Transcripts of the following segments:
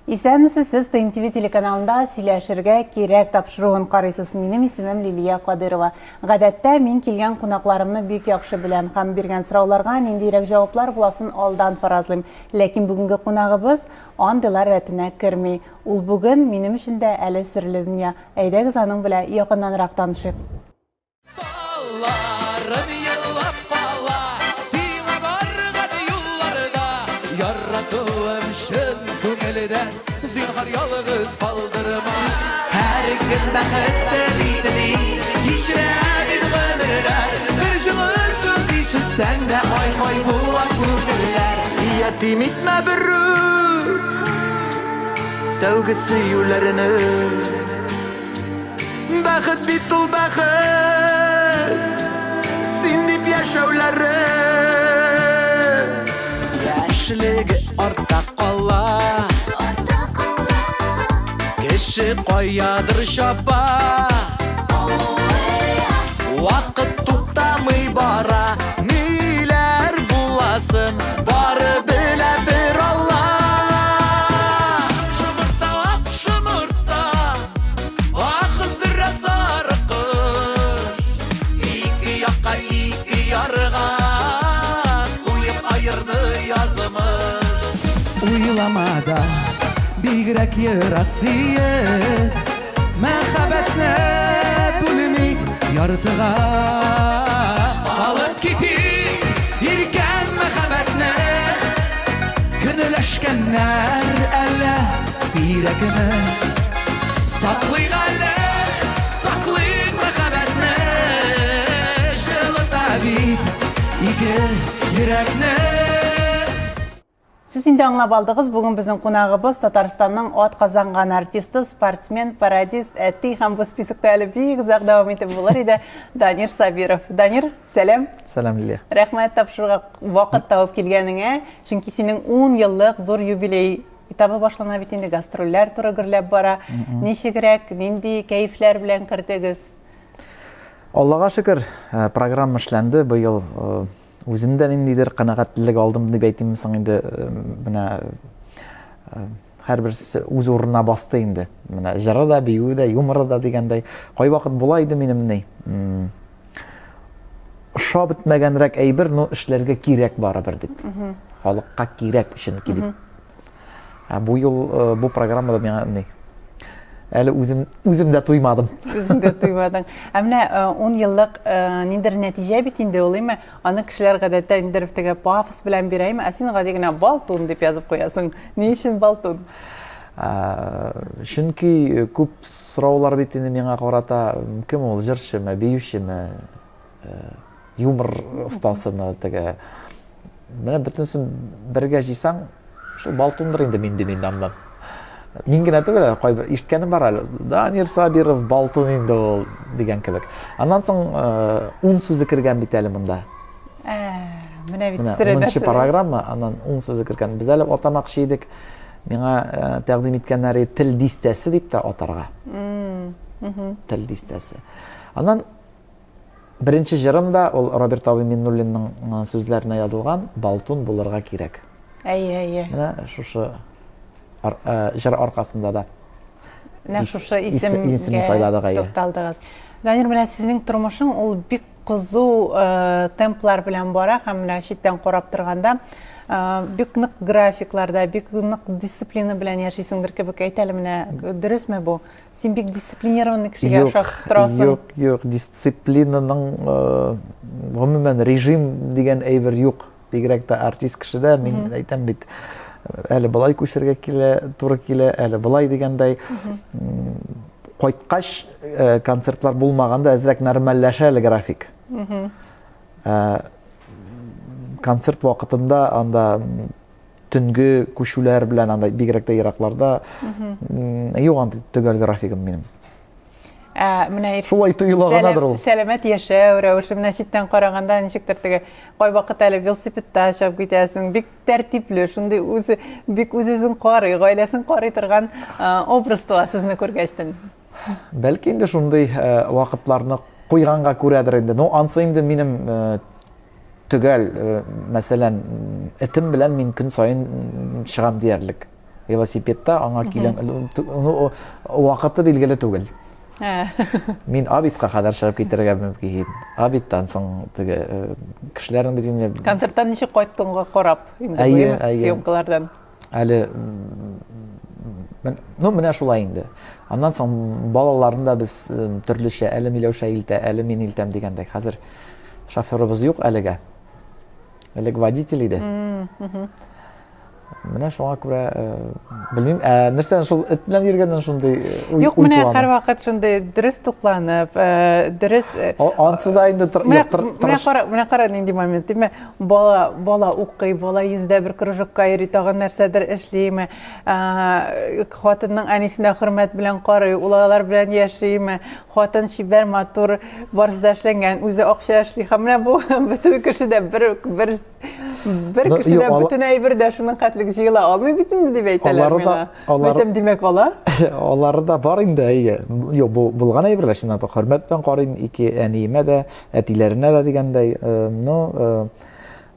Исәнмесез, сез ТНТВ телеканалында сөйләшергә кирәк тапшыруын карыйсыз. Минем исемем Лилия Кадырова. Гадәттә, мин килгән кунакларымны бик яхшы беләм һәм биргән сорауларга ниндирәк җаваплар буласын алдан фаразлыйм. Ләкин бүгенге кунагыбыз андыйлар рәтенә керми. Ул бүген минем өчен дә әле серле дөнья. Әйдәгез аның белән якыннанрак танышыйк. Балаларым елап кала, сиңа барган юлларда яратуым чын күңелдән, зинһар ялгыз калдырма. Һәркем бәхет тели-тели, кичерә бит гомерләр, бер җылы сүз ишетсәң дә, ай-һай була күңелләр. Ятим итмә берүк тәүге сөюләрне. Бәхет бит ул бәхет, син дип яшәүләре. Яшьлеге артта кала, артта кала. Кеше каядыр чапа. Вакыт туктамый бара, ниләр буласын бары белә бер Алла. Шомырта, ак шомырта, ах өздерә сары кош. Ике якка, ике ярга куеп аерды язмыш. Уйлама да, бигрәк ерак диеп, Мәхәббәтне бүлмик яртыга. Алып китик иркән мәхәббәтне, Көнләшкәннәр әллә сирәкме? Саклыйк әле, саклыйк мәхәббәтне, Җылыта бит ике йөрәкне. Сез инде аңлап алдыгыз, бүген безнең кунагыбыз Татарстанның атказанган артисты, спортсмен, пародист, әти һәм бу списокта әле бик озак дәвам итеп булыр иде, Данир Сабиров. Данир, сәлам. Сәлам, Лилия. Рәхмәт тапшыруга вакыт табып килгәнеңә, чөнки синең 10 еллык зур юбилей этабы башлана бит инде, гастрольләр туры гөрләп бара. Ничегрәк, нинди кәефләр белән кердегез? Аллага шөкер, э, программа эшләнде быел э, Үзем дә ниндидер канәгатьлелек алдым дип әйтимме соң инде, э, менә э, һәрберсе үз урынына басты инде. Менә җыры да, биюе дә, юморы да дигәндәй. Кайвакыт була иде минем ни. Ошап бетмәгәнрәк әйбер, но эшләргә кирәк барыбер дип. Халыкка кирәк чөнки дип. Ә бу юл э, бу программада миңа ни? Әле үзем үзем дә туймадым. Үзең дә туймадың. Ә менә 10 э, еллык э, ниндер нәтиҗә бит инде ул, име? Аны кешеләр гадәттә ниндер теге пафос белән бирә, име? Ә син гади генә балтун дип язып куясың. Ни өчен балтун? Чөнки күп сораулар бит инде миңа карата, кем ул, җырчымы, биючеме, юмор остасымы теге менә бөтенесен бергә җыйсаң шул балтундыр инде мин дим инде аннан мин генә түгел әле кайбер ишеткәнем бар әле Данир Сабиров балтун инде ул дигән кебек аннан соң э, ун сүзе кергән бит әле монда ә, менә бит унынчы программа аннан ун сүзе кергән без әле атамакчы идек миңа э, тәкъдим иткәннәр тел дистәсе дип тә атарга тел дистәсе аннан Беренче җырым да ул Роберт абый Миннуллинның сүзләренә язылган Балтун булырга кирәк. Әйе, әйе. Менә шушы җыр аркасында да. Менә шушы исемне сайладык, әйе. Тукталдыгыз. Данир, менә сезнең тормышың ул бик кызу темплар белән бара һәм менә читтән карап торганда бик нык графикларда, бик нык дисциплина белән яшисеңдер кебек. Әйт әле менә, дөресме бу? Син бик дисциплинированный кешегә охшап торасың. Юк, юк, дисциплинаның э, гомумән режим дигән әйбер юк. Бигрәк тә артист кешедә мин әйтәм бит, әле болай күчәргә килә, туры килә, әле болай дигәндәй. Кайткач, э, концертлар булмаганда әзрәк нормальләшә әле график. Э, концерт вакытында анда төнге күчүләр белән анда бигрәк тә еракларда юк андый төгәл графигым минем. Ә, менә шулай тоела гынадыр ул. Сәламәт яшәү рәвеше менә читтән караганда ничектер теге кайвакыт әле велосипедта чабып китәсең, бик тәртипле, шундый үзе бик үз-үзен карый, гаиләсен карый торган образ туа сезне күргәчтен. Бәлки инде шундый вакытларны куйганга күрәдер инде. Ну, ансы инде минем төгәл, мәсәлән, этем белән мин көн саен чыгам диярлек. Велосипедта аңа киләм. Ну, вакыты билгеле түгел. Мин Абитка кадәр чыгып китәргә мөмкин. Абиттан соң теге э, кешеләрнең бит инде Концерттан ничек кайттыңга карап инде Әйе, әйе. съемкалардан. Әле ну менә шулай инде. Аннан соң балаларны да без төрлечә, әле Миләүшә илтә, әле мин илтәм дигәндәй. Хәзер шоферыбыз юк әлегә. Элек водитель иде. Менә шуңа күрә, э, белмим, ә нәрсә шул эт белән йөргәннән шундый э, уй, Юк, менә һәрвакыт шундый дөрес тукланып, э, дөрес Ансы да инде менә, менә кара, менә кара нинди момент, димә, бала, бала укый, бала йөздә бер кружокка йөри, тагын нәрсәдер эшлиме, хатынның әнисенә хөрмәт белән карый, ул алар белән яшиме, хатын чибәр, матур, барысы да эшләнгән, үзе акча эшли. Һәм менә бу бөтен кеше дә бер бер Бер Ну, кешедә юк, ала- бөтен әйбер дә шуның хәтлек җыела алмый бит инде дип әйтәләр Алары да- миңа. алары- Әйтәм, димәк, ала. Алары да бар инде, әйе. Юк, бу булган әйберләр чыннан да хөрмәт белән карыйм ике әниемә дә, әтиләренә дә дигәндәй. Э, Но э,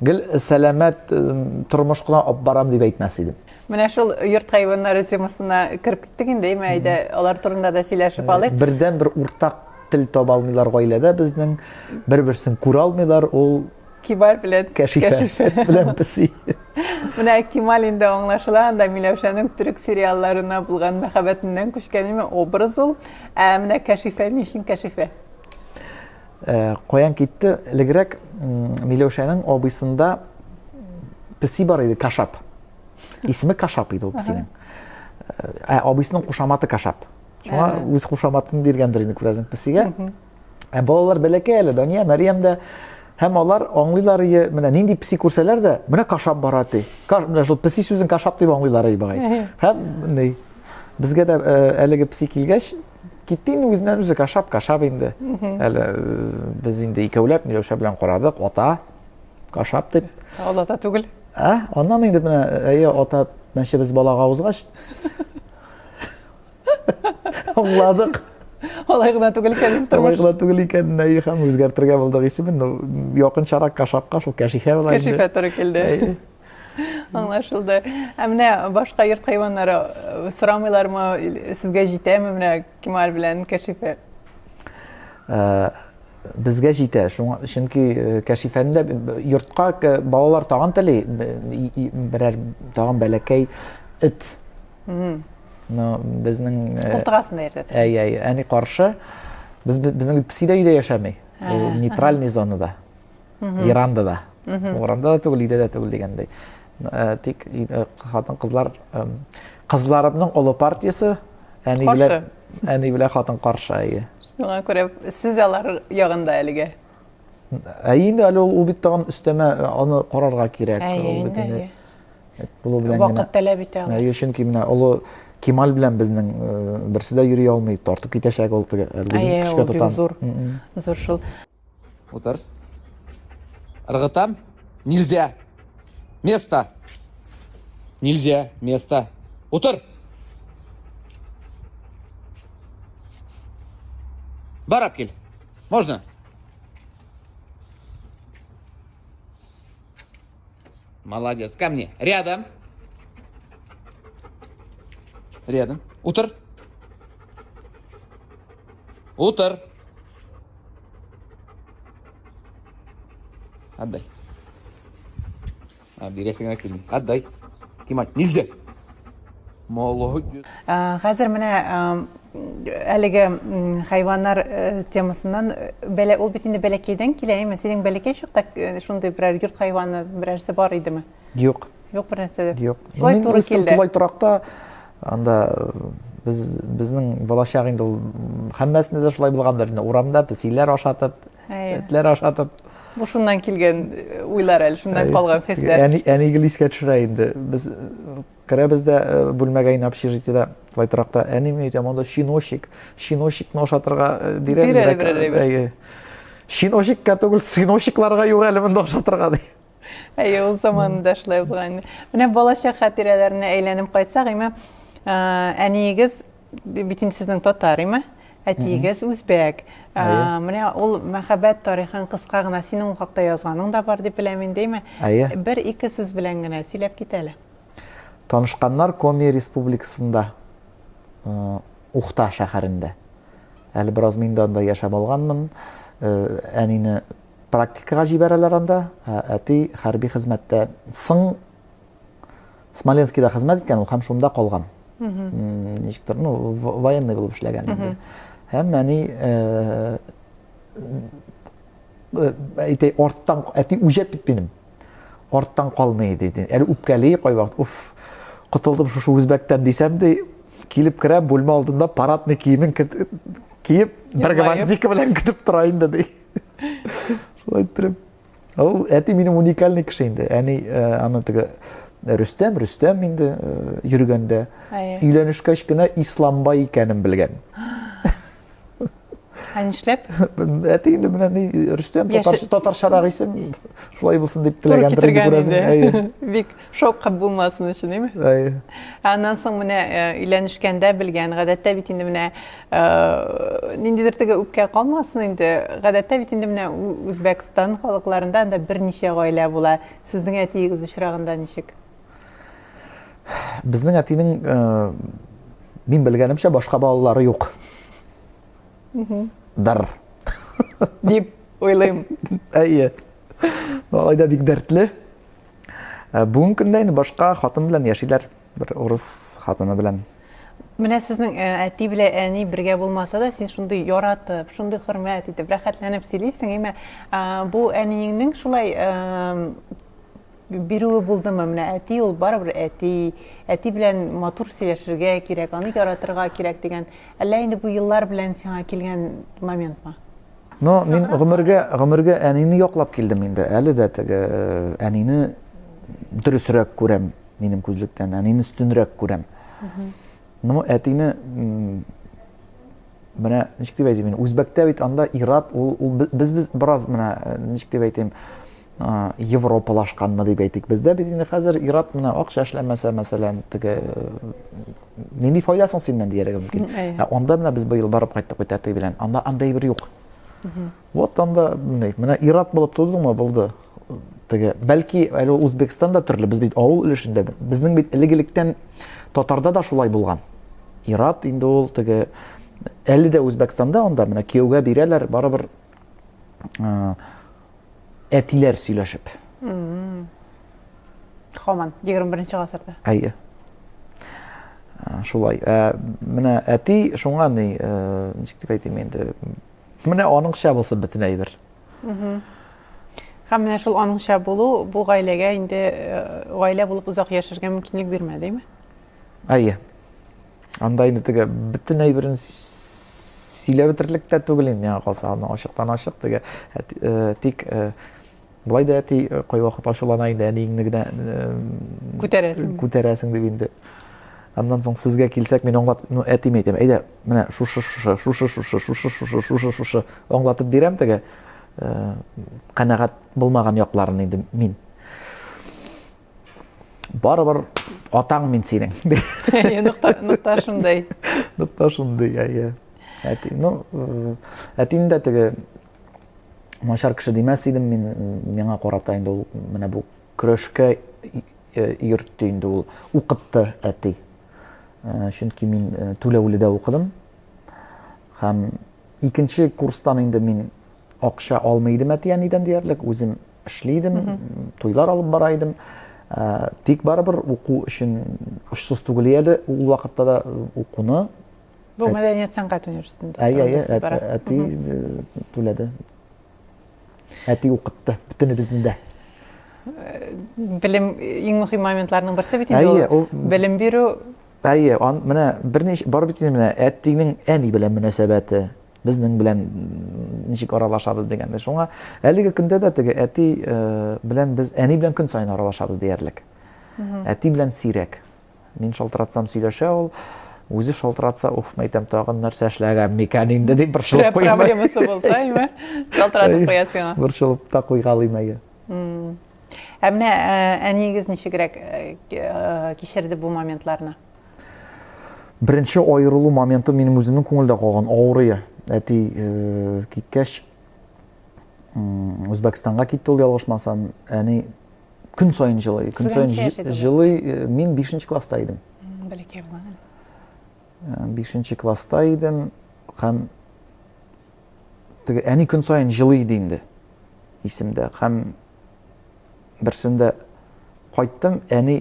гел сәламәт э, тормыш кына алып барам дип әйтмәс идем. Менә шул йорт хайваннары темасына кереп киттек инде, әйме, әйдә, алар турында да сөйләшеп алыйк. Бердән-бер уртак тел таба алмыйлар гаиләдә безнең, бер-берсен күрә алмыйлар, ул Кибар белән Кәшифә. Кәшифә. Эт белән песи. Менә Кемаль инде аңлашыла, анда Миләүшәнең төрек сериалларына булган мәхәббәтеннән күчкән име образ ул. Ә менә Кәшифә ни өчен Кәшифә? Э, каян китте? Элегрәк Миләүшәнең абыйсында песи бар иде, Кашап. Исеме Кашап иде ул песинең. Э, ә абыйсының кушаматы Кашап. Шуңа үз кушаматын биргәндер инде күрәсең песигә. Ә балалар бәләкәй әле, Дания, Мәрьям дә. Һәм алар аңлыйлар ие, менә нинди песи күрсәләр дә, менә кашап бара ди. Каш, менә шул песи сүзен кашап дип аңлыйлар ие бугай. Һәм ни, безгә дә э, әлеге песи килгәч, китте инде үзеннән үзе кашап, кашап инде. Әле э, без инде икәүләп Миләүшә белән карадык, ата кашап дип. Ул ата түгел. Ә, аннан инде менә әйе ата мәчебез балага узгач, Аңладык. Алай гына түгел икән тормыш. Алай гына түгел икән, әйе, һәм үзгәртергә булдык исемен. Ну, якынчарак Кашапка шул Кәшифә була инде. Кәшифә туры килде. Аңлашылды. Ә менә башка йорт хайваннары э, сорамыйлармы, сезгә җитәме менә Кемаль белән Кәшифә? Э, безгә җитә. Шуңа чөнки э, Кәшифәне дә йортка балалар тагын тели, берәр тагын бәләкәй эт. Но безнең э, Култык астында йөртә. Әй, әй, әни каршы. Без безнең бит песи дә өйдә яшәми. Ул нейтральный зонада. Верандада. Урамда да түгел, өйдә дә түгел дигәндәй. Э, тик э, хатын-кызлар кызларымның олы партиясе әни белән әни белән хатын каршы, әйе. Шуңа күрә сүз алар ягында әлегә. Ә инде әле ул бит тагын өстәмә аны карарга кирәк. Әйе, инде, әйе. Булу белән Вакыт таләп итә ул. Әйе, чөнки менә олы Кемаль белән безнең э, берсе дә йөри алмый, тартып китәчәк ул теге. Әле үзен Әйе, көчкә ул бик тотам. зур. Зур шул. Утыр. Ыргытам. Нельзя. Место. Нельзя. Место. Утыр. Бар кил. Можно? Молодец. Ко мне. Рядом. Рядом. Утыр. Утыр. Отдай. А, бирәсең генә килми. Отдай. Кемаль, нельзя. Молодец. Хәзер менә әлеге хайваннар э, темасыннан э, бәлә ул бит инде бәләкәйдән килә, әйме? Синең бәләкәй чакта э, шундый берәр йорт хайваны берәрсе бар идеме? Юк. Юк бер нәрсә дә. Юк. Шулай туры килде. Тулай торакта анда без безнең балачак инде ул һәммәсендә дә шулай булгандыр инде. Урамда песиләр ашатып, этләр ашатып. Бу шуннан килгән уйлар әле, шуннан калган хисләр. Әни әни гел искә төшерә инде. Без Керәбез дә э, бүлмәгә инде общежитиедә, тулай торакта. Әни мин әйтәм, анда щеночек, щеночекны ашатырга э, бирә. Бирә, бирә, бирә. Щеночекка түгел, сыночекларга юк әле монда ашатырга ди. Әйе, ул заманында шулай булган. Менә балачак хатирәләренә әйләнеп кайтсак, әмма э, әниегез бит инде сезнең татар, име? Әтиегез үзбәк. Менә ул мәхәббәт тарихын кыска гына синең ул хакта язганың да бар дип беләм инде, әйме? Әйе. Бер-ике сүз белән генә сөйләп кит әле. Танышканнар Коми республикасында, Ухта шәһәрендә. Әле бераз мин дә анда яшәп алганмын. Әнине практикага җибәрәләр анда. Ә әти хәрби хезмәттә. Соң Смоленскида хезмәт иткән ул һәм шунда калган. Ничектер, ну, военный булып эшләгән инде. Һәм әни әйтәй, арттан, әти үҗәт бит минем. Арттан калмый иде. Әле үпкәли кайвакыт, уф, котылдым шушы үзбәктән дисәм ди, килеп керәм, бүлмә алдында парадный киемен киеп, бер гвоздика белән көтеп тора инде ди. Шулай иттереп. Ул әти минем уникальный кеше инде. Әни э, аны теге Рөстәм, Рөстәм инде э, йөргәндә өйләнешкәч кенә Исламбай икәнен белгән. Ә нишләп? Әти инде менә ни Рөстәм татарча татарчарак исем шулай булсын дип теләгәндер инде күрәсең. Бик шок булмасын өчен, әйме? Әйе. Аннан соң менә э, өйләнешкәндә белгән, гадәттә бит инде менә э, ниндидер теге үпкә калмасын инде. Гадәттә бит инде менә Үзбәкстан халыкларында анда берничә гаилә була. Сезнең әтиегез очрагында ничек? Безнең әтинең э, мин белгәнемчә башка балалары юк. Дар. Дип уйлыйм. Әйе. Алай да бик дәртле. Э, бүгенге көндә инде башка хатын белән яшиләр. Бер урыс хатыны белән. Менә сезнең э, әти белән әни бергә булмаса да, син шундый яратып, шундый хөрмәт итеп, рәхәтләнеп сөйлисең, әмма бу әниеңнең шулай бирүе булдымы? Менә әти ул барыбер әти, әти белән матур сөйләшергә кирәк, аны яратырга кирәк дигән. Әллә инде бу еллар белән сиңа килгән моментмы? Но мин гомергә гомергә әнине яклап килдем инде. Әле дә теге э, әнине дөресрәк күрәм минем күзлектән, әнине өстенрәк күрәм. Ну, әтине менә ничек дип әйтим, үзбәктә бит анда ират ул, ул без без бераз менә э, ничек дип әйтим, европалашканмы дип әйтик. Бездә бит инде хәзер ират менә акча эшләмәсә, мәсәлән, теге нинди файда соң синнән дияргә мөмкин. Ә анда менә без быел барып кайттык бит әти белән. Анда андай бер юк. Вот анда менә ират булып тудыңмы, булды. Теге, бәлки әле ул Үзбәкстанда төрле, без бит авыл өлешендә, безнең бит элек-электән татарда да шулай булган. Ират инде ул теге әле дә Үзбәкстанда анда менә кияүгә бирәләр, барыбер әтиләр сөйләшеп. Хаман, 21 гасырда. Әйе. Шулай. Ә, менә әти шуңа ни, ничек дип әйтим инде, менә аныңча булсын бөтен әйбер. Һәм менә шул аныңча булу бу гаиләгә инде гаилә булып озак яшәргә мөмкинлек бирмәде, әйме? Әйе. Анда инде теге бөтен әйберен сөйләп бетерерлек тә түгел инде миңа калса, аны ачыктан ачык теге э, тик э, болай да әти э, кайвакыт ачулана инде әниеңне генә күтәрәсең. Күтәрәсең дип инде. Аннан соң сүзгә килсәк, мин аңлат, ну әтием әйтәм, әйдә, менә шушы шушы, шушы шушы, шушы шушы, шушы шушы аңлатып бирәм теге канәгать булмаган якларын инде мин. Барыбер атаң мин синең. Нокта, нокта шундый. Нокта шундый, әйе. Әти, ну, э, әтине дә теге начар кеше димәс идем мин, миңа карата инде ул менә бу көрәшкә э, йөртте инде ул, укытты әти. Э, чөнки мин түләүле дә укыдым. Һәм икенче курстан инде мин акча алмый идем әти-әнидән диярлек, үзем эшли идем, туйлар алып бара идем. Ә, тик барыбер уку өчен очсыз түгел әле ул вакытта да укуны. Бу мәдәният сәнгать университетында. Әйе, әйе, әти түләде. Әти укытты бөтенебезне дә. Белем иң мөһим моментларның берсе бит инде ул. Белем бирү. Әйе, менә берничә бар бит инде менә әтинең әни белән мөнәсәбәте. Безнең белән ничек аралашабыз дигәндә. Шуңа әлеге көндә дә теге әти э, белән без әни белән көн саен аралашабыз диярлек. Әти белән сирәк. Мин шалтыратсам сөйләшә ул, үзе шалтыратса, уф, мәйтәм, тагын нәрсә эшләгән микән инде дип борчылып куям. Проблемасы булса, әйме? Шалтыратып куя сиңа. Борчылып та куйгалыйм әйе. Ә менә э, әниегез ничегрәк э, кичерде бу моментларны? Беренче аерылу моменты минем үземнең күңелдә калган авырые. Әти э, киткәч, Үзбәкстанга китте ул ялгышмасам, әни Көн саен җылый, көн саен җылый. Э, мин 5 класста идем. Бәләкәй булган. 5 э, класста идем һәм теге әни көн саен җылый иде инде исемдә. Һәм берсендә кайттым, әни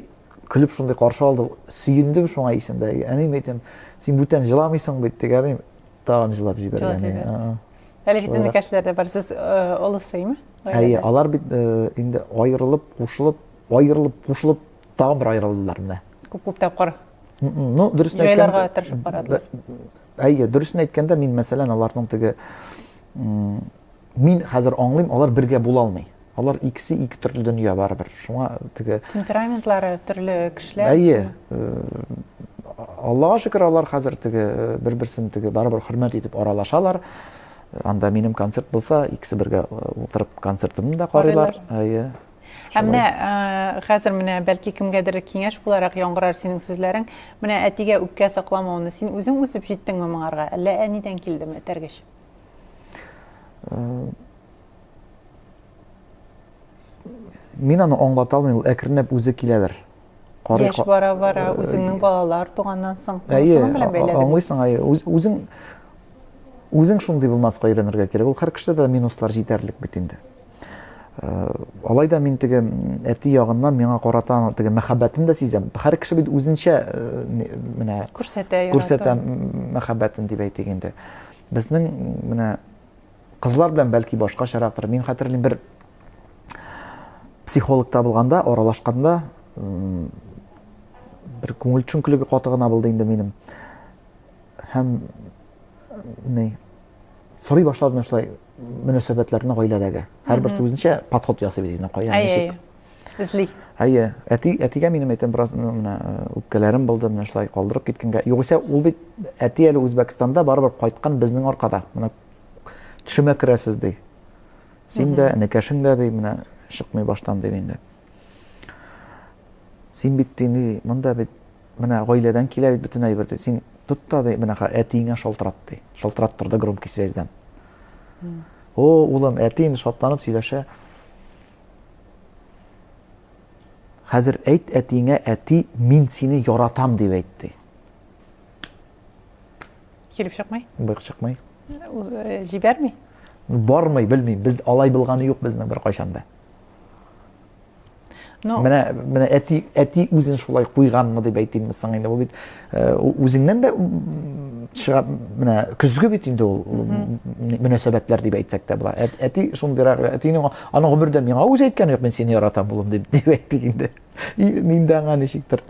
көлеп шундый каршы алды, сөендем шуңа исемдә. Әни әйтәм, син бүтән җыламыйсың бит, дигәнем, тагын җылап җибәргән. Әле бит энекәшләр дә бар. Сез э, олысыймы? Әйе, алар бит э, инде аерылып, кушылып, аерылып, кушылып, тагын бер аерылдылар менә. Күп-күп тапкыр. Ну, дөресен әйткәндә, җайларга тырышып карадылар. Әйе, дөресен әйткәндә, мин мәсәлән, аларның теге мин хәзер аңлыйм, алар бергә була алмый. Алар икесе ике төрле дөнья барыбер. Шуңа теге темпераментлары төрле кешеләр. Әйе. Э, Аллага шөкер, алар хәзер теге э, бер-берсен теге барыбер хөрмәт итеп аралашалар. Анда минем концерт булса, икесе бергә э, утырып концертымны да карыйлар. Әйе. Ә менә хәзер менә бәлки кемгәдер киңәш буларак яңгырар синең сүзләрең. Менә әтигә үпкә сакламауны син үзең үсеп җиттеңме моңарга, әллә әнидән килдеме этәргеч? Мин аны аңлата алмыйм, ул әкренләп үзе киләдер. Карый, Яшь бара-бара, үзеңнең балалар туганнан соң. Әйе, аңлыйсың, әйе. Үзең үзең шундый булмаска өйрәнергә кирәк. Ул һәр кешедә дә минуслар җитәрлек бит инде. Алай да мин теге әти ягыннан миңа карата теге мәхәббәтен дә сизәм. Һәр кеше бит үзенчә менә күрсәтә, күрсәтә мәхәббәтен дип әйтик инде. Безнең менә кызлар белән бәлки башкачарактыр. Мин хәтерлим бер психологта булганда, аралашканда бер күңел төшенкелеге каты гына булды инде минем. Һәм ни сорый башладым шулай мөнәсәбәтләрне гаиләдәге. Һәрберсе үзенчә подход ясый бит инде, кая ничек. Эзли. Әйе, әти, әтигә минем әйтәм бераз менә үпкәләрем булды, менә шулай калдырып киткәнгә. Югыйсә ул бит әти әле Үзбәкстанда барыбер кайткан безнең аркада. Менә төшемә керәсез ди. Син дә, энекәшең дә ди, менә чыкмый баштан дип инде. Син бит ди, ни, монда бит менә гаиләдән килә бит бөтен әйбер ди. Син тот та ди, менә әтиеңә шалтырат ди. Шалтыраттырды громкий связьдан. О, улым, әти инде шатланып сөйләшә. Хәзер әйт әтиеңә, әти, мин сине яратам дип әйт ди. Килеп чыкмый? Бик чыкмый. Э, җибәрми? Бармый, белмим. Без алай булганы юк безнең беркайчан да. Но... Менә, менә әти, әти үзен шулай куйганмы дип әйтимме соң инде. Ул бит э, үзеңнән дә чыга, менә көзге бит инде ул мөнәсәбәтләр дип әйтсәк тә була. Әти шундыйрак, әтинең аның гомердә миңа үзе әйткәне юк, мин сине яратам улым дип дип әйтик инде. И мин дә аңа ничектер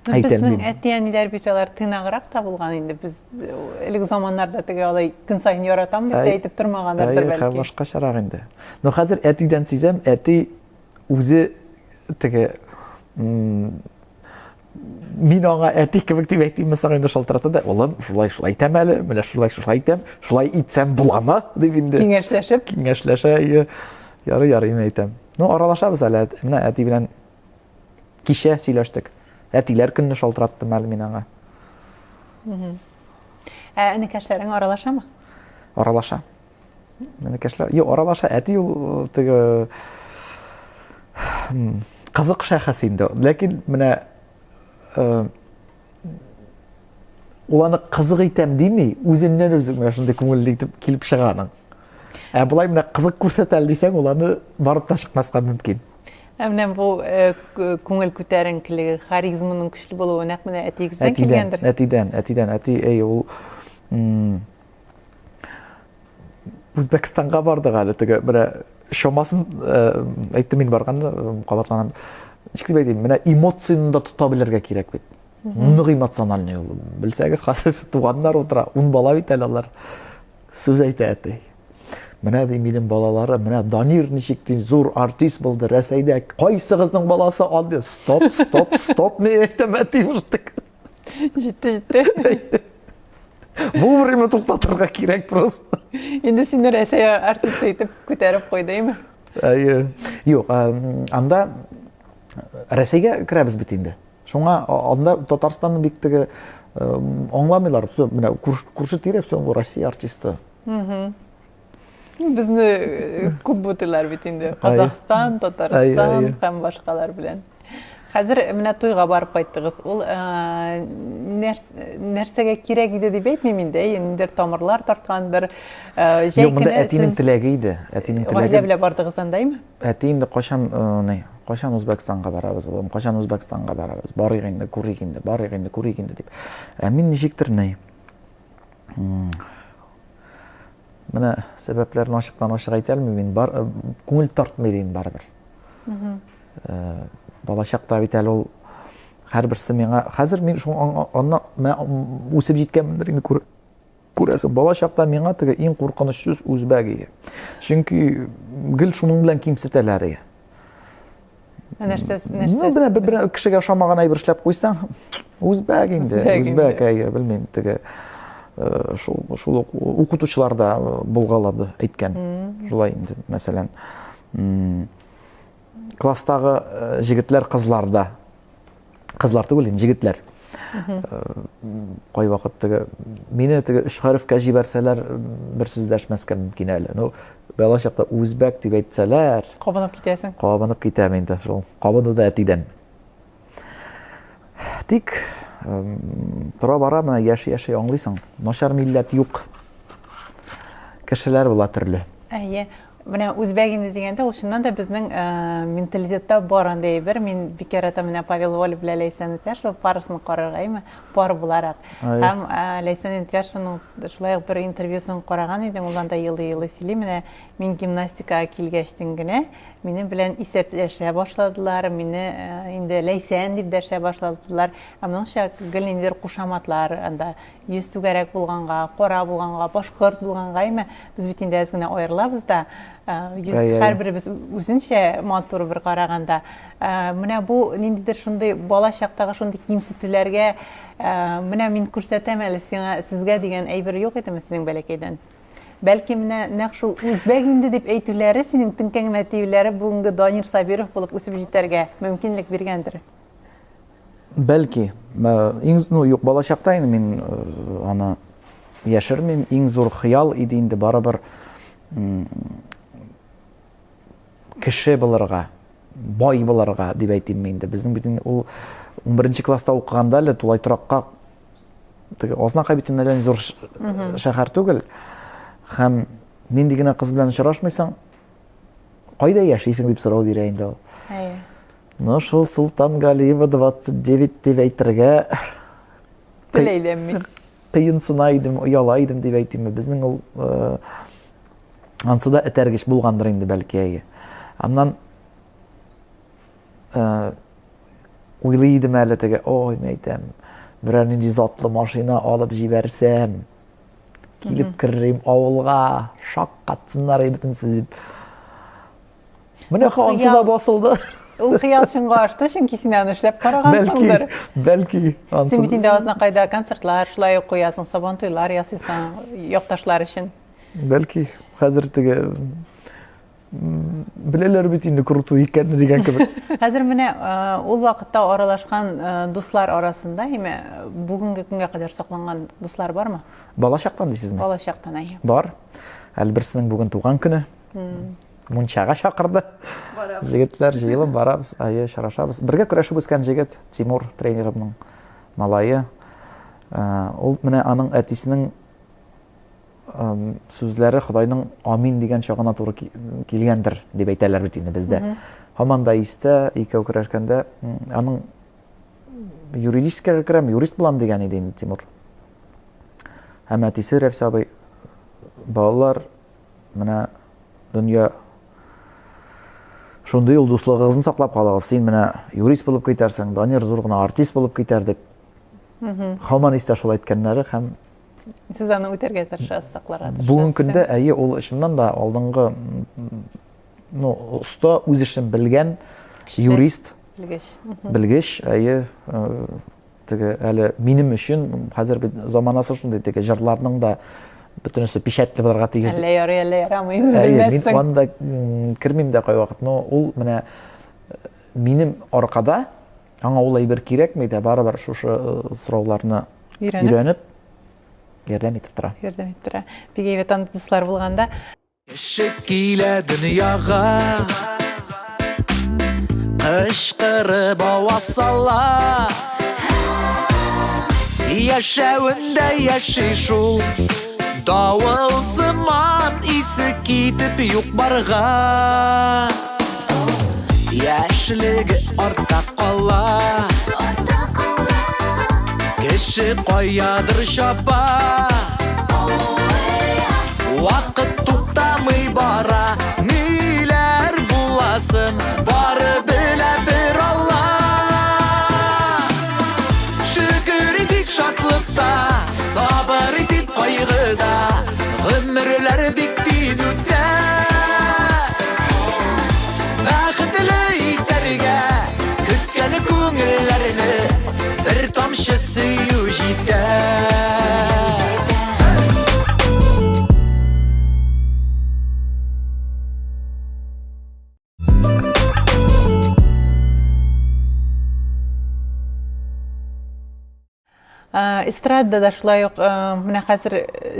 Ну, безнең әти-әниләр бит алар тыйнаграк та булган инде. Без э, элек заманнарда теге алай көн саен яратам дип тә әйтеп тормаганнардыр бәлки. Башкачарак инде. Но хәзер әтидән сизәм, әти үзе теге мин аңа әти кебек дип әйтимме соң инде шалтырата да, улым, шулай шулай итәм әле, менә шулай шулай итәм, шулай итсәм буламы дип инде. Киңәшләшеп. Киңәшләшә, ярый, ярый, мин әйтәм. Ну, аралашабыз әле, менә әти белән кичә сөйләштек. Әтиләр көнне шалтыраттым әле мин аңа. Ә энекәшләрең аралашамы? Аралаша. Энекәшләр, юк, аралаша. Әти ул э, теге кызык шәхес инде. Ләкин менә э, ул аны кызык итәм дими, үзеннән үзе менә шундый күңелле итеп килеп чыга аның. Ә болай менә кызык күрсәтә әле дисәң, ул аны барып та чыкмаска мөмкин. Ә менә бу э, күңел күтәренкелеге, харизманың көчле булуы нәкъ менә әтиегездән килгәндер. Әтидән, әтидән, әти, әй, ул Үзбәкстанга бардык әле теге менә чамасын э, әйттем мин барганда э, кабатланам. Ничек дип әйтим, менә эмоцияне дә тота белергә кирәк бит. Нык эмоциональный ул. Белсәгез, хәзер туганнар утыра, ун бала бит әле алар. Сүз әйтә әти. Менә ди минем балаларым, менә Данир ничек ди зур артист булды Рәсәйдә. Кайсыгызның баласы андый? Стоп, стоп, стоп, мин әйтәм әти мыштык. Җитте, җитте. Вовремя туктатырга кирәк просто. Инде сине Рәсәй артисты итеп күтәреп куйды, әйме? Әйе. Юк, анда Рәсәйгә керәбез бит инде. Шуңа анда Татарстанны бик теге аңламыйлар. Все, менә күрше тирә, все, Россия артисты. Безне э, күп бутыйлар бит инде. Казахстан, Татарстан һәм башкалар белән. Хәзер менә туйга барып кайттыгыз. Ул э, нәрсәгә кирәк иде дип әйтмим инде, әйе, ниндидер тамырлар тарткандыр. Э, җәй көне әтинең теләге иде. Әтинең теләге. Гаилә белән бардыгыз анда, әйме? Әти инде кайчан ни, кайчан Үзбәкстанга барабыз, улым, кайчан Үзбәкстанга барабыз? Барыйк инде, күрик инде, барыйк инде, күрик инде дип. Ә мин ничектер ни, Менә сәбәпләрен ачыктан ачык әйтә алмыйм мин. Бар, э, күңел тартмый дим барыбер. Э, балачакта бит әле ул һәрберсе миңа хәзер мин шул аннан менә үсеп җиткәнмендер инде күр, күрәсең. Балачакта миңа теге иң куркыныч сүз үзбәк иде. Чөнки гел шуның белән кимсетәләр иде. Нәрсә, нәрсә? Ну, менә бер, бер кешегә ошамаган әйбер эшләп куйсаң, үзбәк инде, үзбәк, әйе, белмим, теге э, шул шул ук укытучылар да э, булгалады, әйткән. Шулай инде, мәсәлән, класстагы э, җегетләр, кызлар да кызлар түгел инде, җегетләр. Кайвакыт теге мине теге өч хәрефкә җибәрсәләр, бер сүз дәшмәскә мөмкин әле. Ну, бала чакта үзбәк дип әйтсәләр, кабынып китәсең. Кабынып китәм инде шул. Кабыну да әтидән. Тик тора-бара менә яши-яши аңлыйсың, начар милләт юк. Кешеләр була төрле. Әйе. Менә үзбәк инде дигәндә, ул чыннан да безнең э, менталитетта бар андый әйбер. Мин бик яратам менә Павел Воля белән Ләйсән Үтяшева парысын карарга, әйме, пар буларак. Һәм э, Ләйсән Үтяшеваның шулай ук бер интервьюсын караган идем, ул анда елый-елый сөйли. Менә мин гимнастикага килгәчтен генә минем белән исәпләшә башладылар, мине э, инде Ләйсән дип дәшә башладылар. Ә моңча гел ниндидер кушаматлар анда Йөз түгәрәк булганга, кара булганга, башкорт булганга, әйме, без бит инде әз генә аерылабыз да. Йөз һәрберебез үзенчә матур бер караганда. Менә бу ниндидер шундый бала чактагы шундый кимсетүләргә, менә мин күрсәтәм әле сиңа, сезгә дигән әйбер юк идеме синең бәләкәйдән? Бәлки менә нәкъ шул үзбәк инде дип әйтүләре синең теңкәңә тиюләре бүгенге Данир Сабиров булып үсеп җитәргә мөмкинлек биргәндер. Бәлки, иң, ну, юк, балачакта инде мин аны яшермим, иң зур хыял иде инде барыбер кеше булырга, бай булырга дип әйтимме инде. Безнең бит инде ул 11 класста укыганда әле тулай торакка теге Азнакай бит инде әллә ни зур шәһәр түгел. Һәм нинди генә кыз белән очрашмыйсың, кайда яшисең дип сорау бирә инде ул. Әйе. Ну, шул Султан Галиева 29 дип әйтергә тел әйләнми. Кыенсына идем, ояла идем дип әйтимме. Безнең ул э, ансы да этәргеч булгандыр инде бәлки әйе. Аннан э, уйлый идем әле теге, ой, мен әйтәм, берәр нинди затлы машина алып җибәрсәм, килеп керерим авылга, шаккатсыннар бөтенесе дип. Менә ансы да басылды. Ул хыял чынга ашты, чөнки син аны эшләп карагансыңдыр. Бәлки, бәлки. Ансы... Син бит инде Азнакайда концертлар шулай ук куясың, сабантуйлар ясыйсың якташлар өчен. Бәлки, хәзер теге беләләр бит инде крутой икәнне дигән кебек. Хәзер менә ул вакытта аралашкан дуслар арасында, әйме, бүгенге көнгә кадәр сакланган дуслар бармы? Бала чактан дисезме? Бала чактан, әйе. Бар. Әле берсенең бүген туган көне. Мунчага чакырды. Барабыз. Җегетләр җыелып барабыз, әйе, очрашабыз. Бергә көрәшеп үскән җегет, Тимур тренерымның малае. Э, ул менә аның әтисенең сүзләре Ходайның амин дигән чагына туры килгәндер дип әйтәләр бит инде бездә. Һаман да истә, икәү көрәшкәндә аның юридическийга керәм, юрист булам дигән иде инде Тимур. Һәм әтисе Рәфис абый, балалар, Менә дөнья шундый ул дуслыгыгызны саклап калыгыз. Син менә юрист булып китәрсең, Данир зур гына артист булып китәр дип. Һаман истә шул әйткәннәре һәм Сез аны үтәргә тырышасыз, сакларга тырышасыз. Бүгенге көндә әйе, ул чыннан да алдынгы ну, оста, үз эшен белгән юрист, белгеч. Белгеч, әйе, э, Теге әле минем өчен хәзер бит заманасы шундый, теге җырларның да бөтенесе печатьле булырга тиеш. Әллә ярый, әллә ярамый, белмәссең. Мин анда кермим дә кайвакыт, но ул менә э, минем аркада аңа ул әйбер кирәкми дә, барыбер шушы э, сорауларны өйрәнеп ярдәм итеп тора. Ярдәм итеп тора. Бик әйбәт андый дуслар булганда. Кеше килә дөньяга Кычкырып аваз сала Яшәвендә яши шул Давыл сыман исе китеп юк барга Яшьлеге артта кала Кеше каядыр чаба Вакыт туктамый бара Ниләр буласын бары белә бер Алла Шөкер итик шатлыкта Сабыр итик кайгыда Гомерләр бик тиз үтә Бәхетле итәргә көткән күңелләрне бер тамчы сөю җитә. Эстрадада да шулай ук менә хәзер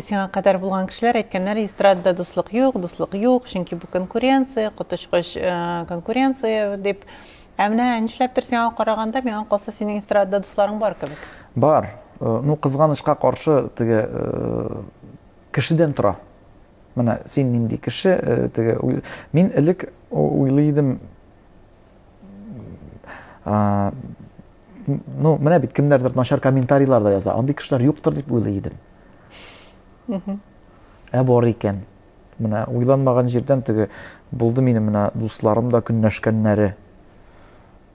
сиңа кадәр булган кешеләр әйткәннәр, эстрадада дуслык юк, дуслык юк, чөнки бу конкуренция, коточкыч конкуренция дип. Ә менә нишләптер сиңа караганда, миңа калса, синең эстрадада дусларың бар кебек. Бар. Ну, кызганычка каршы, теге кешедән тора. Менә син нинди кеше, теге мин элек уйлый идем, ну менә бит кемнәрдер начар комментарийлар да яза андый кешеләр юктыр дип уйлый идем ә бар икән менә уйланмаган җирдән теге булды минем менә дусларым да көнләшкәннәре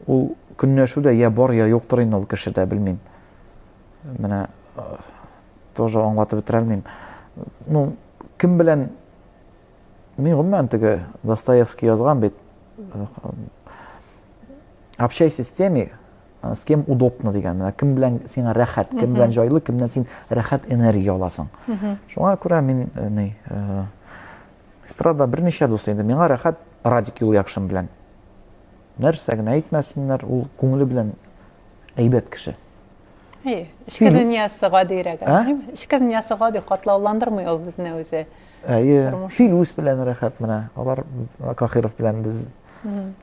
ул көнләшү дә я бар я юктыр инде ул кешедә белмим менә тоже аңлатып бетерә алмыйм ну кем белән Мин гомумән теге Достоевский язган бит. Общайся с теми, с кем удобно дигән. Менә кем белән сиңа рәхәт, кем белән җайлы, кемнән син рәхәт энергия аласың. Шуңа күрә мин э, ни э, эстрада берничә дус инде. Миңа рәхәт Радик Юлъякшин белән. Нәрсә генә әйтмәсеннәр, ул күңеле белән әйбәт кеше. Әйе, эчке дөньясы гадирәк. Эчке дөньясы гади, катлауландырмый ул безне үзе. Әйе, Филүс белән рәхәт менә. Алар Кахиров белән без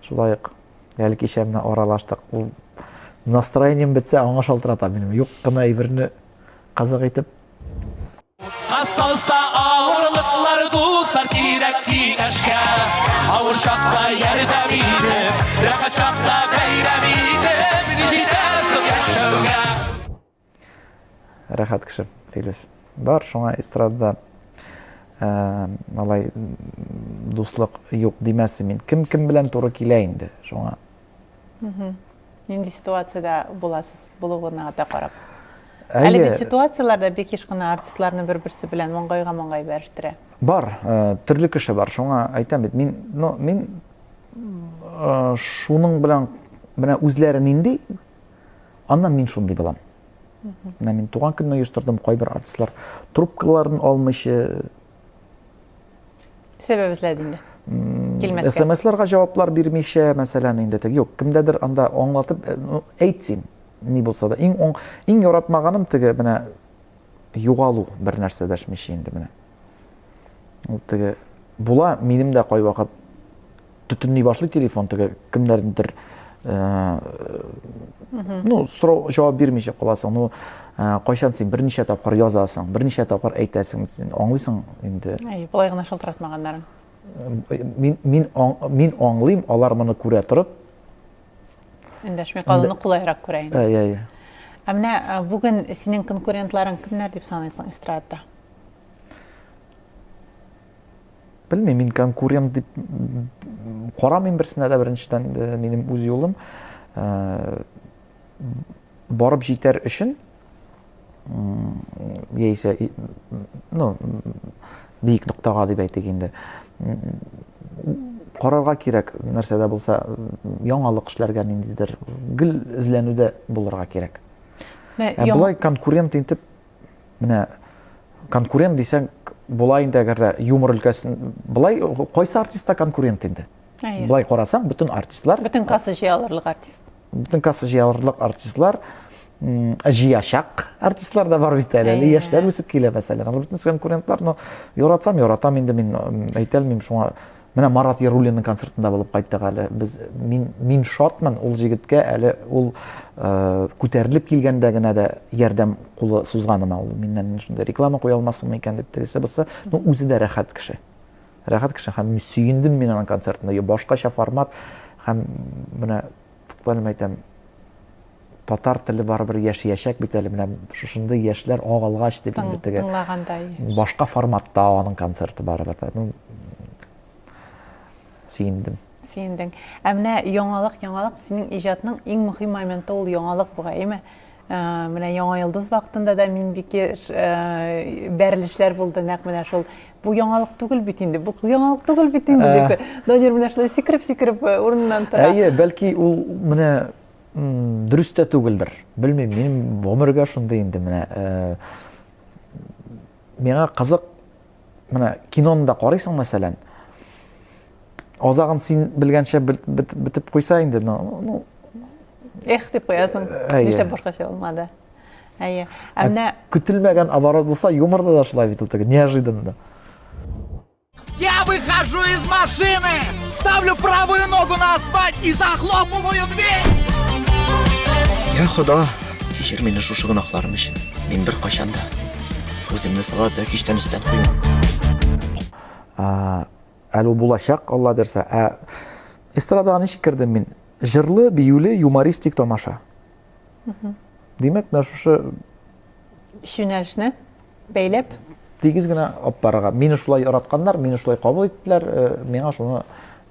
шулай ук әле кичә менә аралаштык. Ул настроением бетсә, аңа шалтырата минем. Юк кына әйберне кызык итеп. Утка салса авырлыклар, дуслар кирәк киңәшкә. Авыр чакта ярдәм итеп, рәхәт чакта бәйрәм итеп, ни җитә соң яшәүгә? Рәхәт кеше, Филүс. Бар, шуңа эстрадада алай дуслык юк димәс мин. Кем кем белән туры килә инде, шуңа. Нинди ситуациядә буласыз, булуына да карап. Әле бит ситуацияләр дә бик еш кына артистларны бер-берсе белән маңгайга-маңгай бәрештерә. Бар, төрле кеше бар. Шуңа әйтәм бит, мин, ну, мин шуның белән менә үзләре нинди, аннан мин шундый булам. Менә мин туган көнне оештырдым, кайбер артистлар трубкаларын алмыйча сәбәп эзләде инде. Килмәскә. СМСларга җаваплар бирмичә, мәсәлән, инде теге юк, кемдәдер анда аңлатып, э, ну, әйт син, ни булса да. Иң оң, иң яратмаганым теге менә югалу, бер нәрсә дәшмичә инде менә. Ул теге була, минем дә кайвакыт төтенли башлый телефон теге кемнәрдер э, ну сорау җавап бирмичә каласың ну э, кайчан син берничә тапкыр язасың берничә тапкыр әйтәсең син аңлыйсың инде әйе болай гына шалтыратмаганнарын э, мин мин мин аңлыйм алар моны күрә торып эндәшми калуны кулайрак күрә инде әйе әйе ә менә бүген синең конкурентларың кемнәр дип саныйсың эстрадада Белмим, мин конкурент дип карамыйм берсенә дә беренчедән э, минем үз юлым. Э, барып җитәр өчен яисә ну биек ноктага дип әйтик инде карарга кирәк нәрсә дә булса яңалык эшләргә ниндидер гел эзләнүдә булырга кирәк ә болай конкурент итеп Менә конкурент дисәң, була инде әгәр дә юмор өлкәсен былай кайсы артистта конкурент инде? Былай карасаң, бөтен артистлар бөтен касса җыя алырлык артист. Бөтен касса җыя алырлык артистлар. җыячак артистлар да бар бит әле. Әле яшьләр үсеп килә, мәсәлән. Алар бөтенесе конкурентлар, но яратсам, яратам инде мин әйтә алмыйм шуңа. Менә Марат Яруллинның концертында булып кайттык әле. Без мин мин шатмын ул җегеткә әле ул э, күтәрелеп килгәндә генә дә ярдәм кулы сузганыма ул миннән шунда реклама куя алмассыңмы икән дип тегесе булса, ну үзе дә рәхәт кеше. Рәхәт кеше һәм сөендем мин аның концертында. Башкача формат һәм менә тукталып әйтәм, татар теле барыбер яшәячәк бит әле менә шушындый яшьләр агалгач дип инде теге тыңлаганда башка форматта аның концерты барыбер ну сөендем. Сөендең. Ә менә яңалык, яңалык синең иҗатның иң мөһим моменты ул яңалык бугай, әйме? Э, менә Яңа йолдыз вакытында да мин бик еш э, бәрелешләр булды нәкъ менә шул. Бу яңалык түгел бит инде, бу яңалык түгел бит инде дип. Э. Данир менә шулай сикереп-сикереп урыныннан тора. Әйе, бәлки ул менә дөрес тә түгелдер. Белмим, минем гомергә шундый инде менә. Миңа кызык, менә киноны да карыйсың, мәсәлән, азагын син белгәнчә бетеп куйса инде, ну, ну Эх дип куясың. Нишләп башкача булмады? Әйе. Ә менә көтелмәгән оборот булса, юморда да шулай бит ул теге, неожиданно. Я выхожу из машины, ставлю правую ногу на асфальт и захлопываю дверь. Я Хода, кичер мине шушы гөнаһларым өчен. Мин беркайчан да үземне Салават Зәкичтән өстән куймам. Әле ул булачак, Алла бирсә. Ә эстрадага ничек кердем мин? Җырлы, биюле, юмористик тамаша. Димәк, менә шушы юнәлешне бәйләп тигез генә алып барырга. Мине шулай яратканнар, мине шулай кабул иттеләр, э, миңа шуны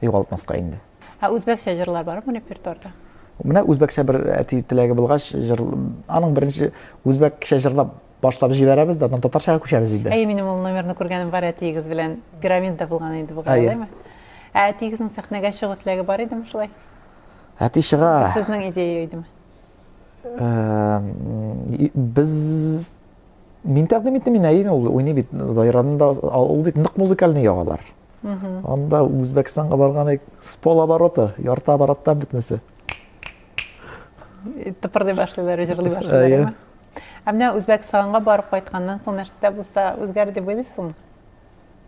югалтмаска инде. Ә үзбәкчә җырлар бармы репертуарда? Менә үзбәкчә бер әти теләге булгач, җыр аның беренче үзбәкчә җырлап башлап җибәрәбез дә, аннан татарчага күчәбез инде. Әйе, минем ул номерны күргәнем бар әтиегез белән. Пирамидада булган инде бу, алаймы? Ә әтиегезнең сәхнәгә чыгу теләге бар идеме шулай? Әти чыга. Сезнең идея идеме? Без мин тәкъдим иттем мин әйе ул уйный бит Зайранны да ул бит нык музыкальный ягалар. Анда Үзбәкстанга барган идек, с полоборота, ярты обороттан бөтенесе. Тыпырдый башлыйлар, җырлый башлыйлар. Ә менә Үзбәкстанга барып кайтканнан соң нәрсә дә булса үзгәрде дип уйлыйсыңмы?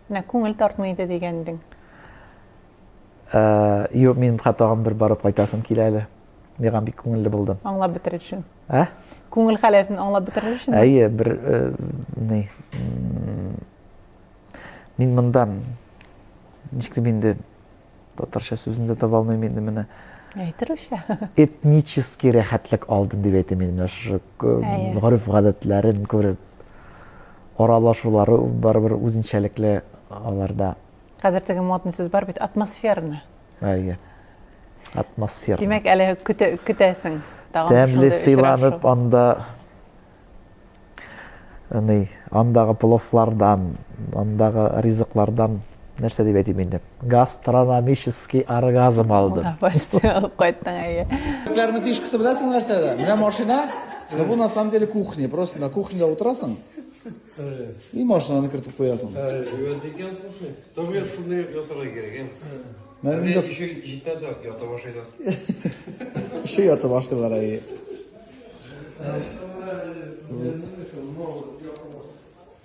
Менә күңел тартмый иде дигән идең. Э, юк, минем тагын бер барып кайтасым килә әле. Миңа бик күңелле булды. Аңлап бетерер өчен. Ә? Күңел халәтен аңлап бетерер өчен. Әйе, бер э, ни. Мин монда ничек дип инде татарча сүзен дә таба алмыйм инде менә. Әйтер үчә. Этнический рәхәтлек алдым дип әйтим инде менә шушы э, гореф-гадәтләрен күреп. Аралашулары барыбер үзенчәлекле аларда. Хәзер теге модный сүз бар бит, атмосферно. Әйе. Атмосферно. Димәк, әле көтә, көтәсең. Тагын Тәмле сыйланып анда ни, андагы пловлардан, андагы ризыклардан нәрсә дип әйтим инде? Гастрономический оргазм алдым. Почти алып кайттың, әйе. Егетләрнең фишкасы беләсең нәрсәдә? Менә машина, но бу на самом деле кухня. Просто на кухняда утырасың. И машинаны кертеп куясың. Әйбәт икән, слушай. Тоже шуны ясарга кирәк, ә? Менә еще җитмәсә, ятып ашыйлар. Еще ятып ашыйлар, әйе.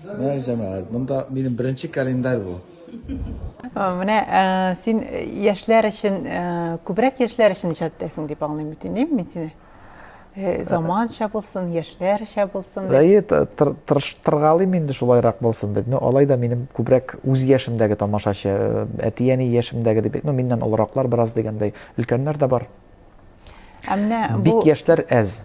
Менә җәмәгать, монда минем беренче календарь бу. Менә син яшьләр өчен, күбрәк яшьләр өчен иҗат итәсең дип аңлыйм бит инде, мин сине. Э, заманча булсын, яшьләрчә булсын дип. Әйе, тырышыргалыйм инде шулайрак булсын дип. Ну, алай да минем күбрәк үз яшемдәге тамашачы, э, әти-әни яшемдәге дип, ну, миннән олыраклар бераз дигәндәй, өлкәннәр дә бар. Ә менә бу Бик яшьләр әз.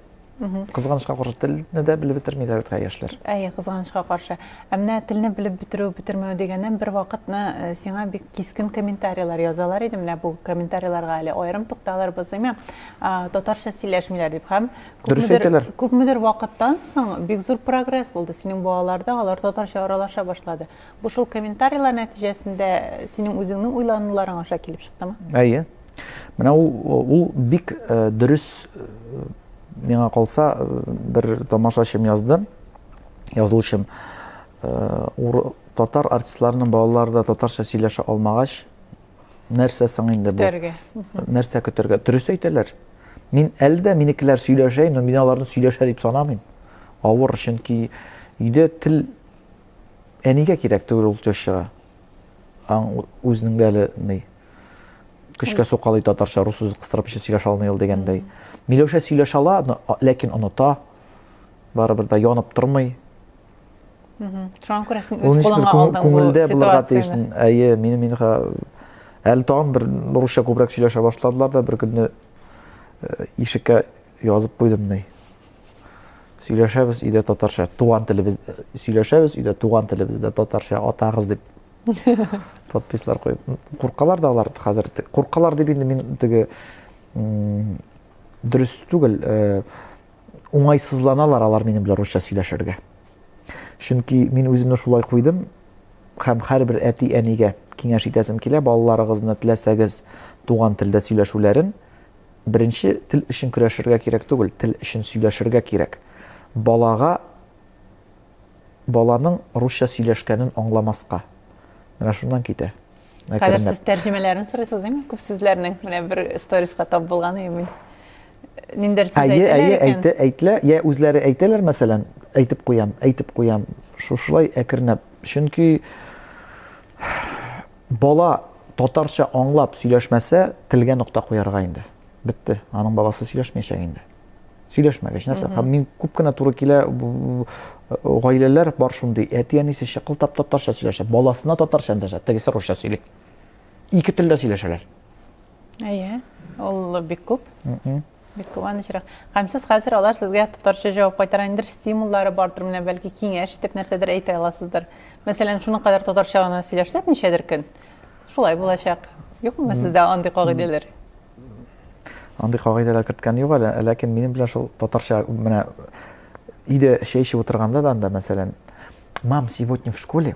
Кызганычка каршы телне дә белеп бетермиләр бит яшьләр. Әйе, кызганычка каршы. Ә менә телне белеп бетерү, бетермәү дигәннән бер вакытны э, сиңа бик кискен комментарийлар язалар иде. Менә бу комментарийларга әле аерым тукталырбыз, әйме? Татарча сөйләшмиләр дип һәм күпмедер, күпмедер вакыттан соң бик зур прогресс булды. Синең балаларда алар татарча аралаша башлады. Бу шул комментарийлар нәтиҗәсендә синең үзеңнең уйлануларың аша килеп чыктымы? Әйе. Менә ул, ул бик э, дөрес э, миңа калса э, бер тамашачым язды, язылучым. Татар артистларының балалары да татарча сөйләшә алмагач, нәрсә соң инде бу? Көтәргә. Нәрсә көтәргә? Дөрес әйтәләр. Мин әле дә минекеләр сөйләшә, но мин аларны сөйләшә дип санамыйм. Авыр, чөнки өйдә тел әнигә кирәк түгел ул тещага. Аң үзенең дә әле ни көчкә сукалый татарча, рус сүзе кыстырып эче сөйләшә алмый ул дигәндәй. Миләүшә сөйләшә ала, но, ләкин оныта. Барыбер дә янып тормый. Шуңа күрә син үз кулыңа алдың бу Күңелдә булырга тиеш. Әйе, минем инде әле тагын бер русча күбрәк сөйләшә башладылар да бер көнне э, ишеккә язып куйдым ни. Сөйләшәбез өйдә татарча, туган телебез э, сөйләшәбез өйдә туган телебездә татарча атагыз дип подписьлар куеп. Куркалар да алар хәзер. Куркалар дип инде мин теге дөрес түгел, э, уңайсызланалар алар минем белән русча сөйләшергә. Чөнки мин үземне шулай куйдым һәм һәрбер әти-әнигә киңәш итәсем килә, балаларыгызны теләсәгез туган телдә сөйләшүләрен, беренче тел өчен көрәшергә кирәк түгел, тел өчен сөйләшергә кирәк. Балага баланың русча сөйләшкәнен аңламаска. Менә шуннан китә. Хәзер сез тәрҗемәләрен сорыйсыз, әйме? Күп сүзләрнең. Менә бер сториска тап булган идем мин. Ниндер сүз әйтәләр икән. Әйе, әйтә, әйтелә, я үзләре әйтәләр, мәсәлән, әйтеп куям, әйтеп куям. Шушылай әкренләп. Чөнки бала татарча аңлап сөйләшмәсә, телгә нокта куярга инде. Бетте. Аның баласы сөйләшмәячәк инде. Сөйләшмәгәч нәрсә? Һәм мин күп кенә туры килә гаиләләр бар шундый, әти-әнисе чыкылтап татарча сөйләшә, баласына татарча эндәшә, тегесе русча сөйли. Ике телдә сөйләшәләр. Әйе, ул бик күп. Бик күп аны очрак. Һәм сез хәзер алар сезгә татарча җавап кайтара, ниндидер стимуллары бардыр, менә бәлки киңәш итеп нәрсәдер әйтә аласыздыр. Мәсәлән, шуның кадәр татарча гына сөйләшсәк ничәдер көн, шулай булачак. Юкмы сездә андый кагыйдәләр? Андый кагыйдәләр керткән юк әле, ләкин минем белән шул татарча менә өйдә чәй эчеп утырганда да анда, мәсәлән, мам, сегодня в школе,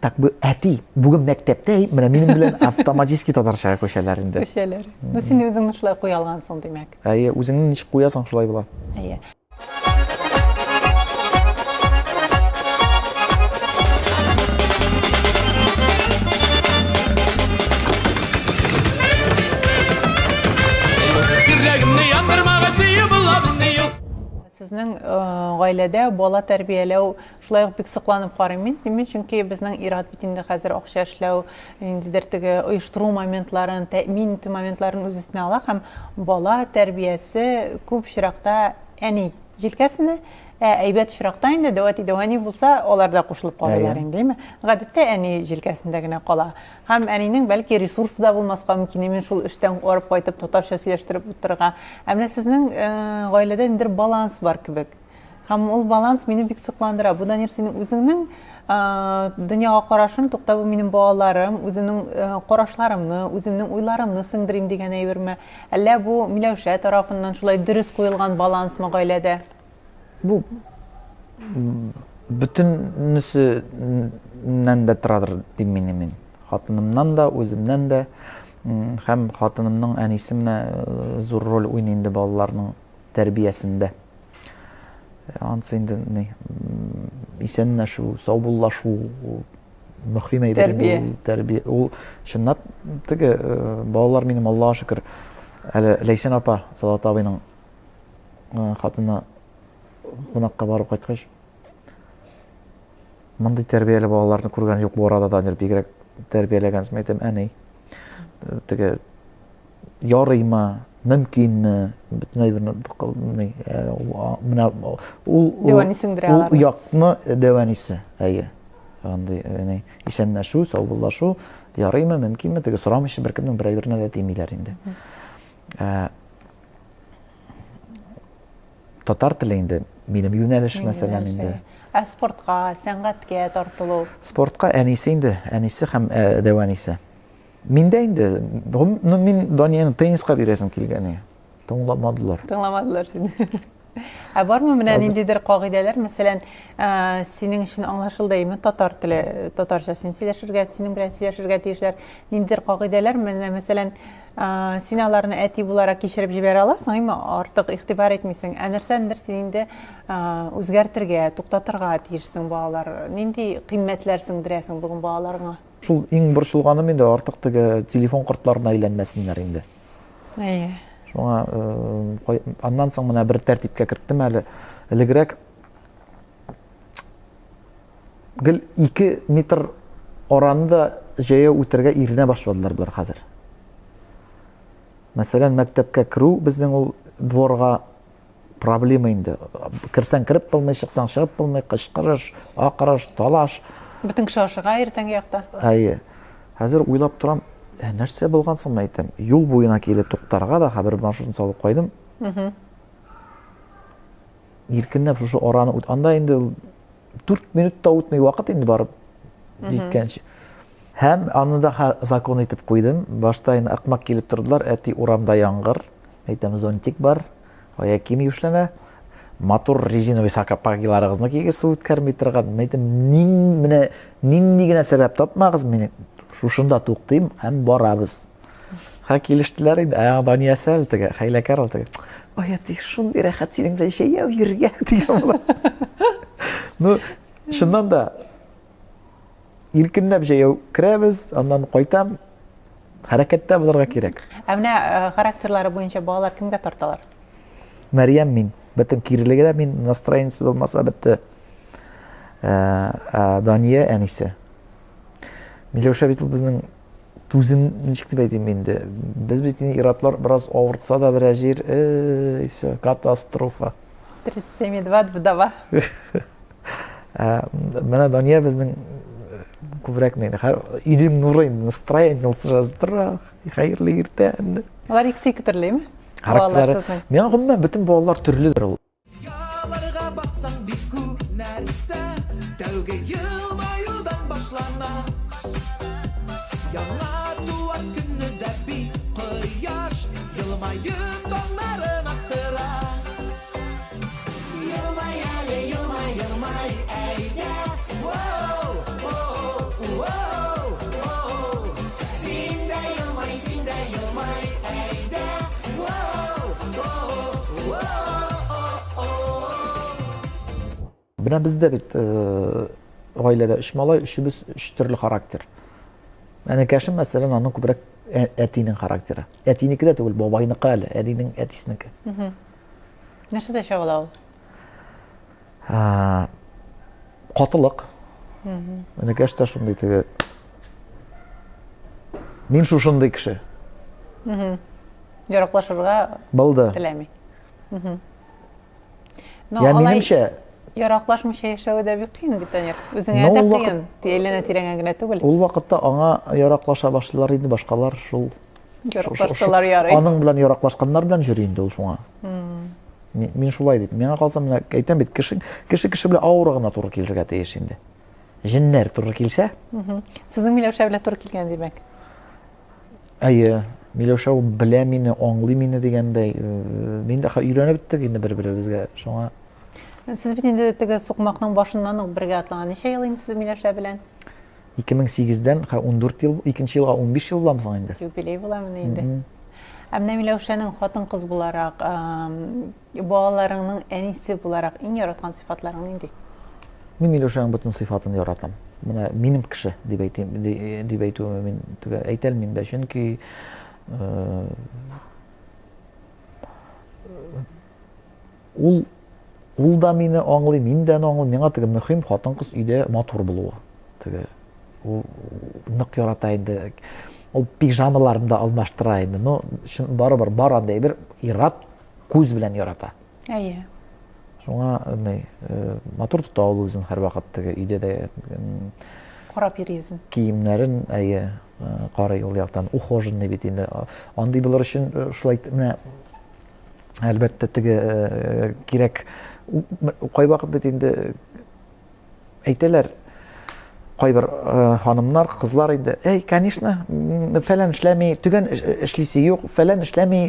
так бы әти, бүген мәктәптә, менә минем белән автоматически татарчага күчәләр инде. Күчәләр. Ну, син үзеңне шулай куя алгансың, димәк. Әйе, үзеңне ничек куясың, шулай була. Әйе. Сезнең э, гаиләдә бала тәрбияләү шулай ук бик сокланып карыйм мин, мин чөнки безнең ир-ат бит инде хәзер акча эшләү, ниндидер теге оештыру моментларын, тәэмин итү моментларын үз өстенә ала һәм бала тәрбиясе күп очракта әни җилкәсенә, ә әйбәт очракта инде дәү әти, дәү әни булса, алар да кушылып калалар инде, әйме? Гадәттә әни җилкәсендә генә кала. Һәм әнинең бәлки ресурсы да булмаска мөмкин, мин шул эштән арып кайтып татарча сөйләштереп утырырга. Ә менә сезнең э, гаиләдә ниндидер баланс бар кебек. Һәм ул баланс мине бик сокландыра. Бу, Данир, синең үзеңнең дөньяга карашың, тукта, бу минем балаларым, үземнең карашларымны, үземнең уйларымны сеңдерим дигән әйберме? Әллә бу Миләүшә тарафыннан шулай дөрес куелган балансмы гаиләдә? Бу бөтенесеннән дә торадыр дим мин мин. Хатынымнан да, үземнән дә. Һәм хатынымның әнисе менә зур роль уйный инде балаларның тәрбиясендә. Ансы инде ни, исәнләшү, саубуллашу, мөһим әйбер инде ул тәрбия. Ул чынлап теге э, балалар минем Аллага шөкер, әле Ләйсән апа Салават абыйның э, хатыны кунакка барып кайткач, мондый тәрбияле балаларны күргән юк бу арада, Данир, бигрәк тәрбияләгәнсең, әйтәм, әни. Э, теге ярыймы, мөмкинме, бөтен әйберне э, менә ул ул якны дәү әнисе, әйе. Андый э, исәнләшү, саубуллашу, ярыймы, мөмкинме, теге сорамыйча беркемнең бер әйберенә дә тимиләр инде. Ә, татар теле инде минем юнәлеш мәсәлән инде. Ә спортка, сәнгатькә тартылу? Спортка әнисе инде, әнисе һәм э, дәү әнисе. Миндә инде, ну мин Данияне тенниска бирәсем килгән иде. Тыңламадылар. Тыңламадылар сине. Ә бармы менә ниндидер кагыйдәләр, мәсәлән, синең өчен аңлашылды әйме татар теле, татарча син сөйләшергә, синең белән сөйләшергә тиешләр. Ниндидер кагыйдәләр, менә мәсәлән, син аларны әти буларак кичереп җибәрә аласың, әйме артык игътибар итмисең. Ә нәрсәндер син инде үзгәртергә, туктатырга тиешсең балалар. Нинди кыйммәтләр сеңдерәсең бүген балаларыңа? Шул иң борчылганым инде, артык теге телефон кортларына әйләнмәсеннәр инде. Әйе. Шуңа э, аннан соң менә бер тәртипкә керттем әле. Элегрәк гел 2 метр араны да җәяү үтәргә иренә башладылар болар хәзер. Мәсәлән, мәктәпкә керү безнең ул дворга проблема инде. Керсәң кереп булмый, чыксаң чыгып булмый, кычкырыш, акырыш, талаш. Бөтен кеше ашыга иртәнге якта. Әйе. Хәзер уйлап торам, ә нәрсә булган соң, әйтәм. Юл буена килеп туктарга да хәбәр маршрутын салып куйдым. Иркенләп шушы араны үт. Анда инде 4 минут та үтми вакыт инде барып җиткәнче. Һәм аны да закон итеп куйдым. Башта инде акмак килеп тордылар, әти урамда яңгыр. Әйтәм, зонтик бар. Аяк кием юешләнә. Матур резиновый сапогиларыгызны кигез, су үткәрми торган. Мин әйтәм, нин, менә нинди генә сәбәп тапмагыз, мин шушында туктыйм һәм барабыз. Ха килештеләр инде. Ә Дания сәл теге, хәйләкәр ул теге. Ой, әти, шундый рәхәт синең белән җәяү йөрергә дигән була. Ну, чыннан да иркенләп җәяү керәбез, аннан кайтам. Хәрәкәттә булырга кирәк. Ә менә э, характерлары буенча балалар кемгә тарталар? Мәрьям мин. Бөтен кирелеге дә мин, настроениесе булмаса бетте. Ә, ә Дания әнисе. Миләүшә бит ул безнең түзем, ничек дип әйтим инде. Без бит инде иратлар бераз авыртса да берәр җир, эй, все, катастрофа. 37,2 вдова. Ә, менә Дания безнең э, күбрәк ни, һәр өйнең нуры инде, настроение ул сразу тора, хәерле иртә. Алар икесе ике төрлеме? Характерлары. Миңа гомумән бөтен балалар төрледер ул. Яларга баксаң бик күп нәрсә Тәүге елмаюдан башлана Яңа туар көнне дә бит кояш Елмаеп таңнарын аттыра Елмай әле, елмай, елмай, әйдә Воу, воу, воу, воу Син дә елмай, син дә елмай, әйдә Воу, воу, воу Менә бездә бит э, гаиләдә өч малай, өчебез өч төрле характер. Энекәшем, мәсәлән, аның күбрәк әтинең характеры. Әтинеке дә түгел, бабайныкы әле, әнинең әтисенеке. Нәрсәдә чагыла ул? Катылык. Энекәш тә шундый теге. Мин шушындый кеше. Яраклашырга Булды. теләми. Но Я минемчә, яраклашмыйча яшәве дә бик кыен бит, Данир. Үзеңә дә кыен, әйләнә-тирәңә генә түгел. Ул вакытта аңа яраклаша башлыйлар инде башкалар шул. Яраклашсалар ярый. Аның белән яраклашканнар белән йөри инде ул шуңа. Мин шулай дип. Миңа калса, менә әйтәм бит, кеше кеше кеше белән авыр гына туры килергә тиеш инде. Җеннәр туры килсә. Сезнең Миләүшә белән туры килгән, димәк. Әйе, Миләүшә ул белә мине, аңлый мине дигәндәй. Э, мин дә өйрәнеп беттек инде бер-беребезгә. Шуңа Сез бит инде теге сукмакның башыннан ук бергә атлаган. Ничә ел инде сез Миләүшә белән? 2008-дән, ха 14 ел, икенче елга 15 ел буламы соң инде? Юбилей була менә инде. Ә менә Миләүшәнең хатын-кыз буларак, балаларыңның әнисе буларак иң яраткан сыйфатларың нинди? Мин Миләүшәнең бөтен сыйфатын яратам. Менә минем кеше дип әйтим, дип әйтүемә мин төгәл әйтә алмыйм да, чөнки э, ул ул да мине аңлый, мин дә аны аңлыйм. Миңа теге мөһим хатын-кыз өйдә матур булуы. Теге ул нык ярата инде. Ул пижамаларын да алмаштыра инде. Но чын барыбер бар андый бер ир-ат күз белән ярата. Әйе. Шуңа ни, э, матур тота ул үзен һәрвакыт теге өйдә дә карап йөри үзен. Киемнәрен, әйе, э, карый ул яктан. Ухоженный бит инде. Андый булыр өчен э, шулай менә әлбәттә теге э, кирәк кайвакыт бит инде әйтәләр кайбер э, ханымнар, кызлар инде, эй, конечно, фәлән эшләми, төгән эшлисе юк, фәлән эшләми,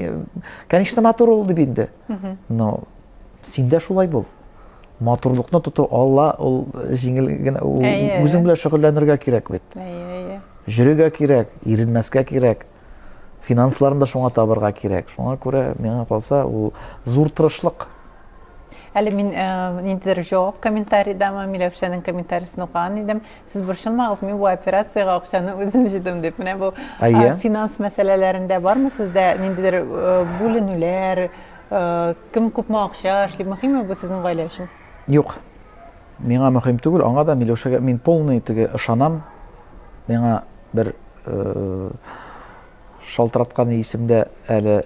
конечно, матур ул дип инде. Но син дә шулай бул. Матурлыкны тоту Алла ул җиңел генә, үзең белән шөгыльләнергә кирәк бит. Әйе, әйе. Йөрергә кирәк, иренмәскә кирәк. Финансларын да шуңа табырга кирәк. Шуңа күрә, миңа калса, ул зур тырышлык. Әле мин э, ниндидер җавап комментарийдамы, Миләүшәнең комментарийсын укыган идем. Сез борчылмагыз, мин бу операциягә акчаны үзем җыйдым дип. Менә бу э, финанс мәсьәләләрендә бармы сездә ниндидер э, бүленүләр, кем күпме акча эшли, мөһимме бу сезнең гаилә өчен? Юк. Миңа мөһим түгел, аңа да Миләүшәгә мин полный теге ышанам. Миңа бер шалтыраткан исемдә әле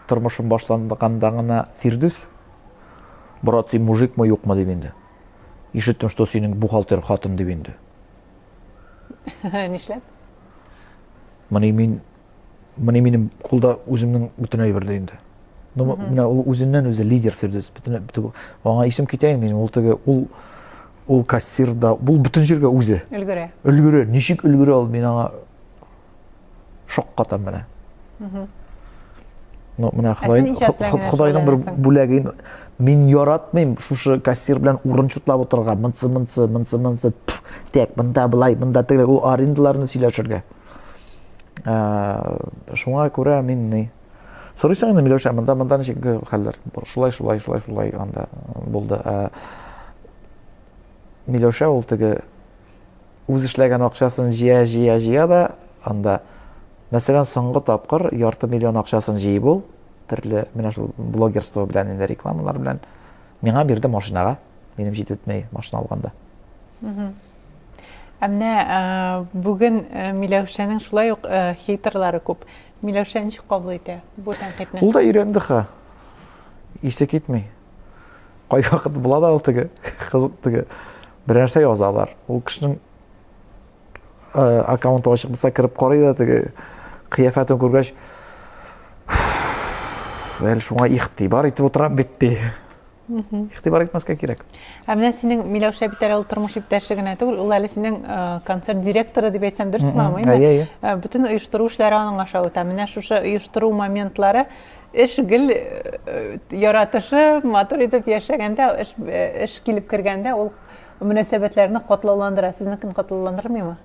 тормышым башланганда гына Фирдүс, брат, син мужикмы, юкмы дип инде. Ишеттем, что синең бухгалтер хатын дип инде. Нишләп? Моны мин моны минем кулда үземнең бөтен әйбер дә инде. Ну, менә ул үзеннән үзе лидер Фирдүс. Бөтен бөтен аңа исем китә инде минем. Ул теге ул ул кассир да, ул бөтен җиргә үзе. Өлгерә. Өлгерә. Ничек өлгерә ул мин аңа шаккатам менә. Ну, менә Ходай, Ходайның бер бүләге. Мин яратмыйм шушы кассир белән урын чутлап утырырга. Мынсы, мынсы, мынсы, мынсы. Так, монда былай, монда теге ул арендаларны сөйләшергә. Ә, шуңа күрә мин ни Сорыйсың инде, Миләүшә, монда монда ничек хәлләр? Шулай, шулай, шулай, шулай анда булды. Ә, Миләүшә ул теге үз эшләгән акчасын җыя, җыя, җыя да анда мәсәлән, соңгы тапкыр ярты миллион акчасын җыеп ул төрле менә шул блогерство белән инде рекламалар белән миңа бирде машинага. Минем җитеп бетмәй машина алганда. Ә менә бүген Миләүшәнең шулай ук хейтерлары күп. Миләүшә ничек кабул итә бу тәнкыйтьне? Ул да өйрәнде ха. Исе китми. Кайвакыт була да ул теге, кызык теге бер нәрсә язалар. Ул кешенең аккаунты ачык булса кереп карый да теге кыяфәтен күргәч, әле шуңа игътибар итеп утырам бит ди. Игътибар итмәскә кирәк. Ә менә синең Миләүшә бит әле ул тормыш иптәше генә түгел, ул әле синең э, концерт директоры дип әйтсәм дөрес буламы инде? Әйе, әйе. Э, бөтен оештыру эшләре аның аша үтә. Менә шушы оештыру моментлары эш гел э, яратышып, матур итеп яшәгәндә, эш, эш килеп кергәндә ул мөнәсәбәтләрне катлауландыра. Сезнекен катлауландырмыймы?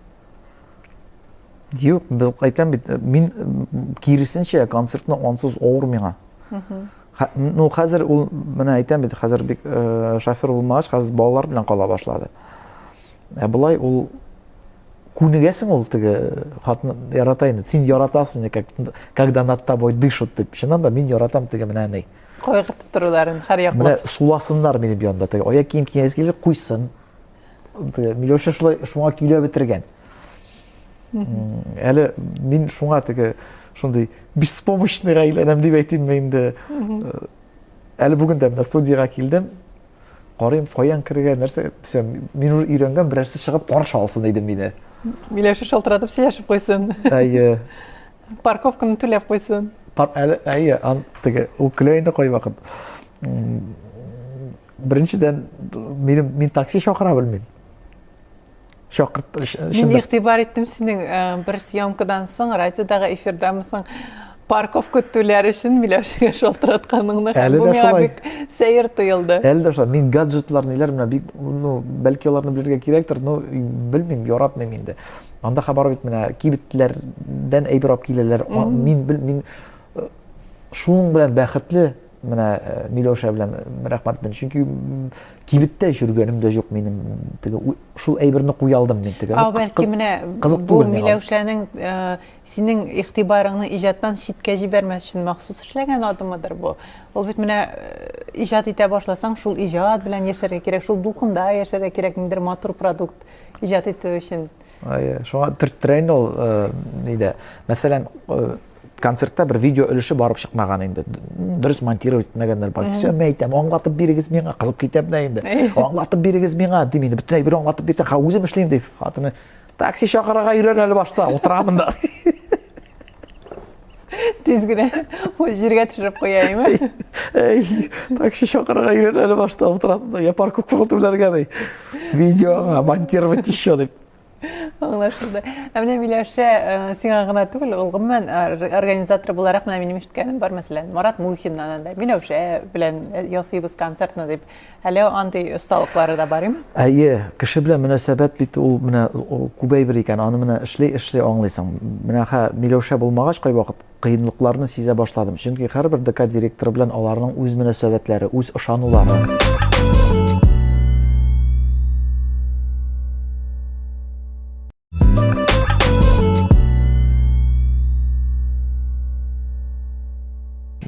Юк, без әйтәм бит, мин киресенчә концертны ансыз авыр миңа. Ну, хәзер ул, менә әйтәм бит, хәзер бик э, шофер булмагач, хәзер балалар белән кала башлады. Ә болай ул күнегәсең ул теге хатны ярата инде. Син яратасың, как, когда над тобой дышат дип. Чыннан да мин яратам теге менә ни. Кайгыртып торуларын һәр яклап. Менә суласыннар минем янда теге. Аяк кием киясе килсә куйсын. Теге Миләүшә шулай шуңа көйләп бетергән. Әле мин шуңа теге шундый беспомощныйга әйләнәм дип әйтимме инде. Э, әле бүген дә менә студиягә килдем. Карыйм, каян керергә, нәрсә, все, мин уже өйрәнгән, берәрсе чыгып каршы алсын иде мине. Миләүшә шалтыратып сөйләшеп куйсын. Әйе. Парковканы түләп куйсын. Пар, әле, әйе, ан, теге, ул көлә инде кайвакыт. Беренчедән, минем, мин такси чакыра белмим. Чакырт, Мин игътибар иттем синең э, бер съемкадан соң радиодагы эфирдамы соң парковка түләр өчен Миләүшәгә шалтыратканыңны һәм бу миңа бик сәер тоелды. Әле дә шулай. Мин гаджетлар ниләр менә бик, ну, бәлки аларны белергә кирәктер, но белмим, яратмыйм инде. Анда хәбәр бит менә кибетләрдән әйбер алып киләләр. Мин мин э, шуның белән бәхетле менә э, Миләүшә белән рәхмәт белән. Чөнки кибеттә йөргәнем дә юк минем. Теге шул әйберне куя алдым мин теге. Ә бәлки менә бу Миләүшәнең э, синең игътибарыңны иҗаттан читкә җибәрмәс өчен махсус эшләгән адымыдыр бу. Ул бит менә э, иҗат итә башласаң, шул иҗат белән яшәргә кирәк, шул дулкында яшәргә кирәк, ниндидер матур продукт иҗат итү өчен. Әйе, шуңа төрттерә инде ул э, нидә. Мәсәлән, концертта бер видео өлеше барып чыкмаган инде. Дөрес монтировать итмәгәннәр бар. Все, мин әйтәм, аңлатып бирегез миңа, кызып китәм дә инде. Аңлатып бирегез миңа, дим инде. Бөтенләй бер аңлатып бирсәң, ха, үзем эшлим дип. Хатыны такси чакырырга өйрән әле башта, утырамын да. Тиз генә ул җиргә төшереп куя, әйме? Әй, такси чакырырга өйрән әле башта, утырасың да, я парковкага түләргә ди. Видеога монтировать еще дип. Аңлашылды. Ә менә Миләүшә э, сиңа гына түгел, ул гомумән э, организатор буларак менә минем ишеткәнем бар, мәсәлән, Марат Мухиннан анда Миләүшә белән э, ясыйбыз концертны дип. Әле андый осталыклары да бар име? Әйе, кеше белән мөнәсәбәт бит ул менә күп әйбер икән, аны менә эшли-эшли аңлыйсың. Менә хә Миләүшә булмагач кайвакыт кыенлыкларны сизә башладым. Чөнки һәрбер ДК директоры белән аларның үз мөнәсәбәтләре, үз ышанулары.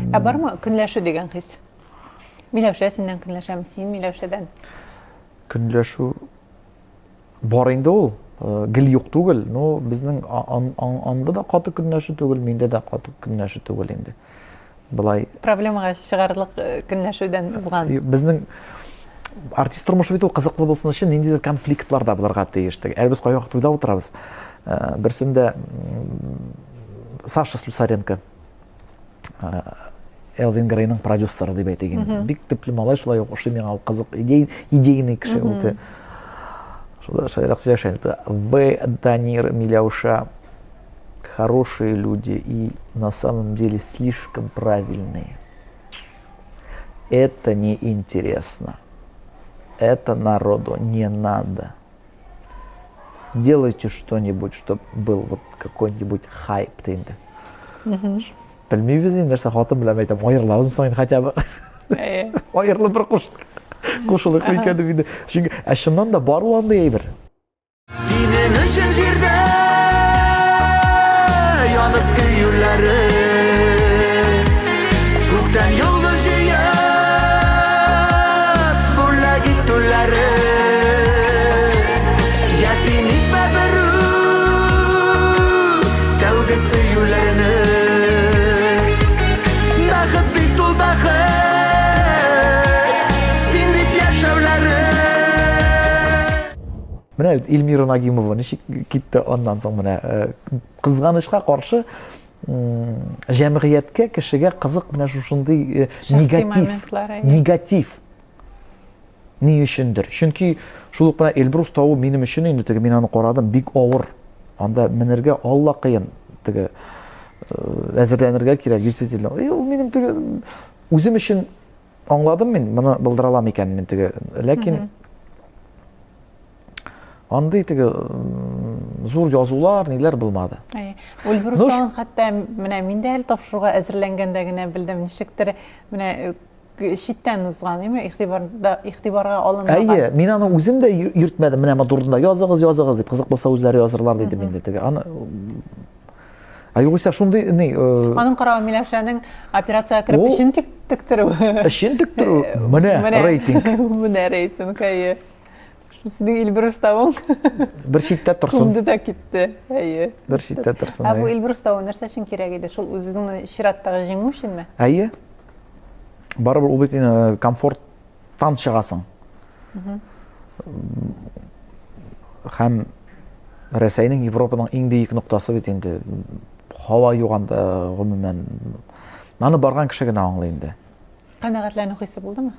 Ә бармы көнләшү дигән хис? Миләүшә синнән көнләшәм, син Миләүшәдән. Көнләшү Бар инде ул, э, гел юк түгел, но безнең анда да каты көнләшү түгел, миндә дә каты көнләшү түгел инде. Былай проблемага чыгарлык э, көнләшүдән узган. Безнең артист тормышы бит ул кызыклы булсын өчен ниндидер конфликтлар да булырга тиеш. Әле без кайвакыт уйлап утырабыз. Э, берсендә Саша Слюсаренко Элвин Грейның продюсеры дип әйтик инде. Бик төпле малай шулай ук ошый миңа ул кызык идей, идейный кеше ул. Шулай шайрак сөйләшә. Вы, Данир, Миляуша, хорошие люди и на самом деле слишком правильные. Это неинтересно. Это народу не надо. Сделайте что-нибудь, чтобы был вот какой-нибудь хайп инде. Белмибез инде нәрсә хатын белән әйтәм, аерылабызмы соң инде хотя бы. Аерылып бер куш. Кушылыйк микән дип инде. Чөнки ә чыннан да бар ул андый әйбер. Синең өчен җирдә янып көюләре Күктән йолдыз җыеп бүләк итүләре Ятим итмә берүк тәүге сөюләрне Бәхет бит ул бәхет син дип яшәүләре Менә Эльмира Нагимова ничек китте аннан соң менә э, кызганычка каршы җәмгыятькә, кешегә кызык менә шушындый э, негатив. Негатив. Ни өчендер? Чөнки шул ук менә Эльбрус тавы минем өчен инде теге мин аны карадым, бик авыр. Анда менергә Алла кыен. Теге э, әзерләнергә кирәк, действительно. И ул минем теге үзем өчен аңладым мин, моны булдыра алам икән мин теге. Ләкин Андый теге зур язулар, ниләр булмады. Әйе. Эльбрус тавын хәтта менә мин дә әле тапшыруга әзерләнгәндә генә белдем, ничектер менә э, читтән узган, әйме, игътибарда игътибарга алынмаган. Әйе, мин аны үзем дә йөртмәдем. Менә моторында языгыз, языгыз дип, кызык булса үзләре язырлар дидем инде теге. Аны Ә югыйсә шундый ни, э, Аның каравы Миләүшәнең операциягә кереп эчен тектерү. Эчен тектерү, менә рейтинг. Менә рейтинг, әйе. Синең Эльбрус тавың. Бер читтә торсын. Күмде дә китте. Әйе. Бер читтә торсын. Ә бу Эльбрус тавы нәрсә өчен кирәк иде? Шул үзеңне чираттагы җиңү өченме? Әйе. Барыбер ул бит инде комфорттан чыгасың. Һәм Рәсәйнең Европаның иң биек ноктасы бит инде. Һава юк анда гомумән. Аны барган кеше генә аңлый инде. Канәгатьләнү хисе булдымы?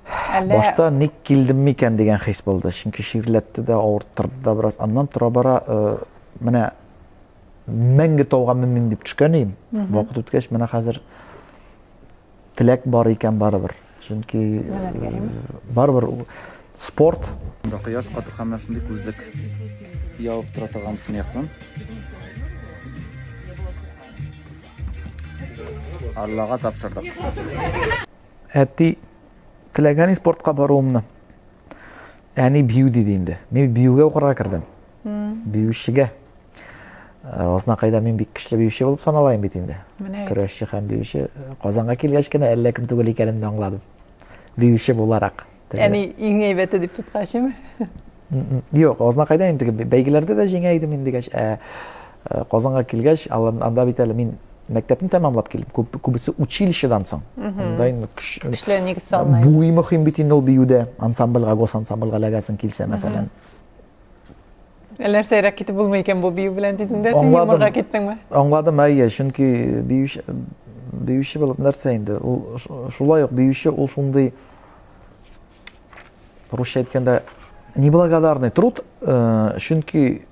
Әллә Башта ник килдем микән дигән хис булды. Чөнки чирләтте дә, авырттырды да бераз. Аннан тора-бара э, менә мәңге тауга менмим дип төшкән идем. Вакыт үткәч, менә хәзер теләк бар икән барыбер. Чөнки э, барыбер спорт. Монда кояш каты һәм менә шундый күзлек ябып тора торган төньяктан. Аллага тапшырдык. Әти теләгән спортка баруымны. Әни бию диде инде. Мин биюгә укырга кердем. Биючегә. Э, Азнакайда мин бик көчле биюче булып саналайм бит инде. Көрәшче һәм биюче. Казанга килгәч кенә әллә кем түгел икәнемне аңладым. Биюче буларак. Әни иң әйбәте дип тоткачымы? Юк, Азнакайда инде бәйгеләрдә дә җиңә идем инде дигәч, ә э, Казанга килгәч, анда бит әле мин мәктәпне тәмамлап килдем. Күп, күбесе училищедан соң. Анда инде көчле нигез салына. Буй мөһим бит инде ул биюдә. Ансамбльгә, госансамбльгә эләгәсең килсә, мәсәлән. Әллә нәрсәгәрәк китеп булмый икән бу бию белән дидең дә, син юморга киттеңме? Аңладым, әйе, чөнки биюче биюче булып нәрсә инде? Ул шулай ук биюче ул шундый русча әйткәндә неблагодарный труд. Э, чөнки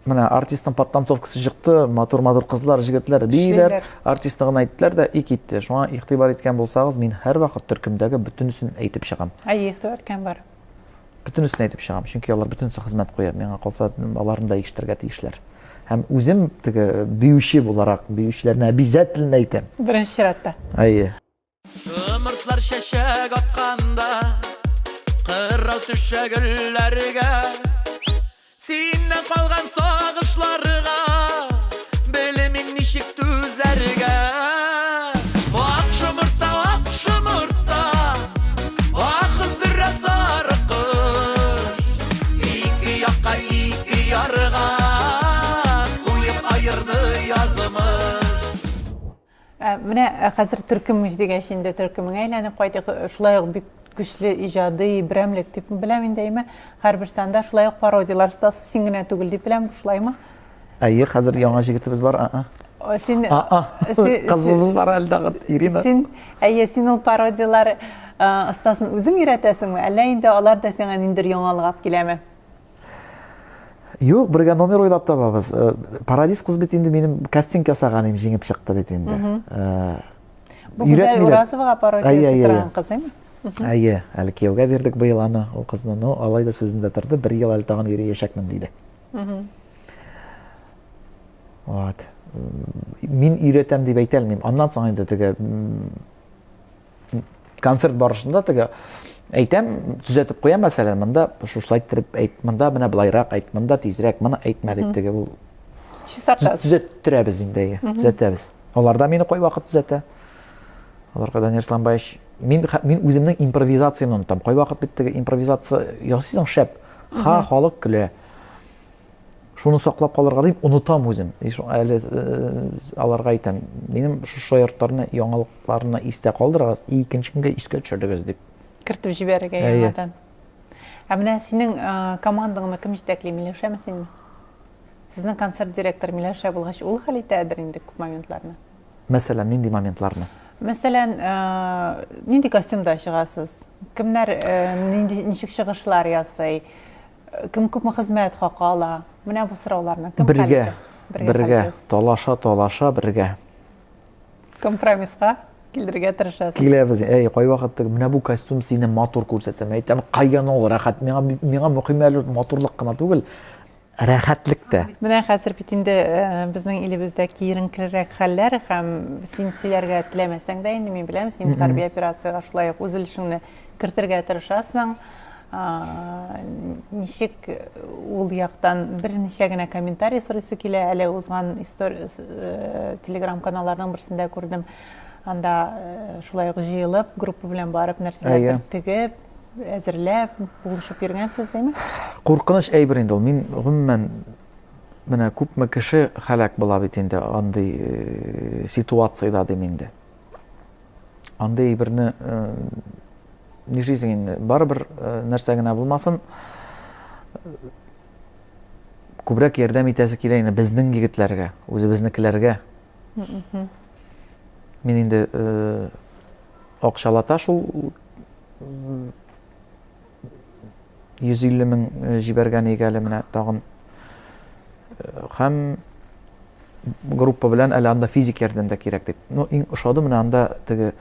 менә артистның подтанцовкасы чыкты, матур-матур кызлар, җегетләр бииләр, артистны гына әйттеләр дә и китте. Шуңа игътибар иткән булсагыз, мин һәрвакыт төркемдәге бөтенесен әйтеп чыгам. Әйе, игътибар иткән бар. Бөтенесен әйтеп чыгам, чөнки алар бөтенесе хезмәт куя. Миңа калса, аларны да ишетергә тиешләр. Һәм үзем теге биюче буларак, биючеләрне обязательно әйтәм. Беренче чиратта. Әйе. Шомыртлар чәчәк атканда, Кырау төшә гөлләргә. Синнән калган сагышларга Белмим ничек түзәргә. Ак шомыртта, ак шомыртта, Ах, өздерә сары кош. Ике якка, ике ярга Куеп аерды язмыш. Ә, менә э, хәзер төркем дигәч инде төркемеңә әйләнеп кайтыйк. Э, шулай ук бик көчле иҗади берәмлек дип беләм инде, әйме? Һәрберсе анда шулай ук пародияләр остасы син генә түгел дип беләм, шулаймы? Әйе, хәзер яңа җегетебез бар. А-а. Син кызыбыз бар әле тагын, Ирина. Син, әйе, син ул пародияләр остасын үзең өйрәтәсеңме, әллә инде алар да сиңа ниндидер яңалык алып киләме? Юк, бергә номер уйлап табабыз. Э, Парадис кыз бит инде минем кастинг ясаган идем, җиңеп чыкты бит инде. Э, Бу Гүзәл Уразовага пародиясе торган кыз, әйме? Әйе, әле кияүгә бирдек быел аны, ул кызны. Ну, алай да сүзендә торды, бер ел әле тагын йөриячәкмен диде. Вот. Мин өйрәтәм дип әйтә алмыйм. Аннан соң инде теге концерт барышында теге әйтәм, төзәтеп куям, мәсәлән, монда шушылай иттереп әйт, монда менә былайрак әйт, монда тизрәк, моны әйтмә дип теге ул чистартабыз. Төзәттерәбез инде, төзәтәбез. Алар да мине кайвакыт төзәтә. Аларга Данир Исламбаевич, мин мин үземнең импровизациямне онытам. Кайвакыт бит теге импровизация ясыйсың шәп. Ха, халык көлә. Шуны саклап калырга дип онытам үзем. Әле э, аларга әйтәм, минем шушы шаяртларны, яңалыкларны истә калдырыгыз, и икенче көнгә искә төшерегез дип. Кертеп җибәрергә яңадан. Ә менә синең э, командаңны кем җитәкли, Миләүшәме синме? Сезнең концерт директоры Миләүшә булгач, ул хәл итәдер инде күп моментларны. Мәсәлән, нинди моментларны? Мәсәлән, э, нинди костюмда чыгасыз? Кемнәр нинди ничек чыгышлар ясый? Кем күпме хезмәт хакы ала? Менә бу сорауларны кем хәл итә? Бергә, бергә, талаша, талаша, бергә. Компромисска килергә тырышасыз. Киләбез. Әй, кайвакыт менә бу костюм сине матур күрсәтә. Әйтәм, каян ул рәхәт? Миңа миңа мөһим әле матурлык кына түгел, рәхәтлек тә. Менә хәзер бит инде э, безнең илебездә киеренкерәк хәлләр һәм син сөйләргә теләмәсәң дә инде мин беләм, син хәрби операциягә шулай ук үз өлешеңне кертергә тырышасың. Ничек ул яктан берничә генә комментарий сорыйсы килә. Әле узган история э, телеграм-каналларның берсендә күрдем. Анда э, шулай ук җыелып, группа белән барып нәрсәләрдер тегеп, әзерләп, булышып йөргәнсез, әйме? Куркыныч әйбер инде ул. Мин гомумән менә күпме кеше һәлак була бит инде андый э, ситуациядә дим инде. Андый әйберне нишлисең инде, барыбер нәрсә генә булмасын, күбрәк ярдәм итәсе килә инде безнең егетләргә, үзебезнекеләргә. Мин инде акчалата шул 150 мең җибәргән идек әле менә тагын. Һәм группа белән әле анда физик ярдәм дә кирәк дип. Ну, иң ошады менә анда теге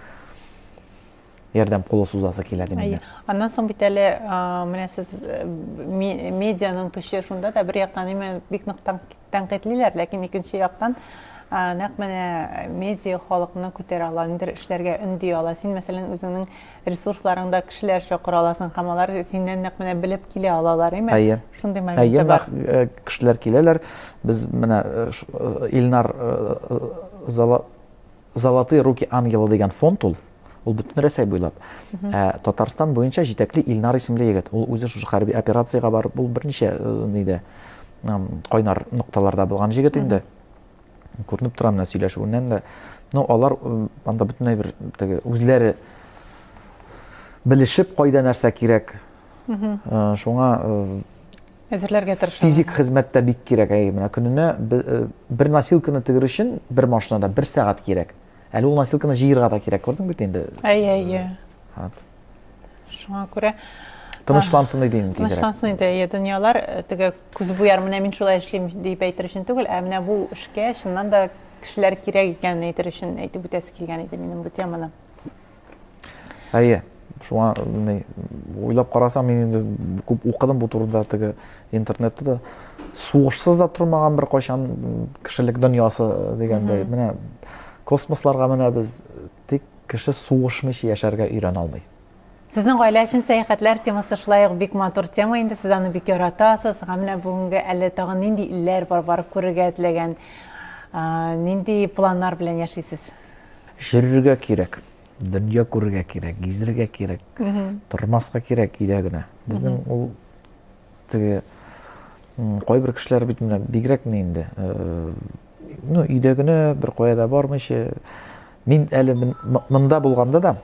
ярдәм кулы сузасы килә дим инде. Аннан соң бит әле менә сез э, медианың көче шунда да бер яктан именно бик нык тәнкыйтьлиләр, ләкин икенче яктан нәкъ менә медиа халыкны күтәрә ала, ниндидер эшләргә өнди ала. Син, мәсәлән, үзеңнең ресурсларыңда кешеләр чакыра аласың һәм алар синнән нәкъ менә белеп килә алалар, әйме? Әйе. Шундый момент Әйе, бар. Э, кешеләр киләләр. Без менә э, Илнар Золотые руки ангела дигән фонд ул. Ул бөтен Рәсәй буйлап. Ә Татарстан буенча җитәкли Илнар исемле егет. Ул үзе шушы хәрби операциягә барып, ул берничә э, нидә кайнар нокталарда булган җегет инде. Күренеп тора менә сөйләшүеннән дә. Ну, алар э, анда бөтенләй бер теге үзләре белешеп кайда нәрсә кирәк. Э, шуңа Әзерләргә тырышалар. Физик хезмәт тә бик кирәк. Әйе, менә көненә э, бер носилканы тегер өчен бер машинада бер сәгать кирәк. Әле ул носилканы җыерга да кирәк, күрдең бит инде. Әйе, әйе. Вот. Шуңа күрә. Тынычлансын иде инде тизрәк. Тынычлансын иде. Әйе, дөньялар э, теге күз буяр, менә мин шулай эшлим дип әйтер өчен түгел, ә менә бу эшкә чыннан да кешеләр кирәк икәнен әйтер өчен әйтеп үтәсе килгән иде минем бу теманы. Әйе, шуңа ни уйлап карасам, мин инде күп укыдым бу турыда теге интернетта да. Сугышсыз да тормаган бер кайчан кешелек дөньясы дигәндәй. Менә космосларга менәбез, тик кеше сугышмыйча яшәргә өйрәнә алмый. Сезнең гаилә өчен сәяхәтләр темасы шулай ук бик матур тема инде, сез аны бик яратасыз. Һәм менә бүгенге әле тагын нинди илләр бар барып күрергә теләгән, нинди планнар белән яшисез? Йөрергә кирәк, дөнья күрергә кирәк, гизергә кирәк, тормаска кирәк өйдә генә. Безнең ул теге кайбер кешеләр бит менә бигрәк ни инде, ну өйдә генә бер кая да бармыйча. Мин әле монда булганда да,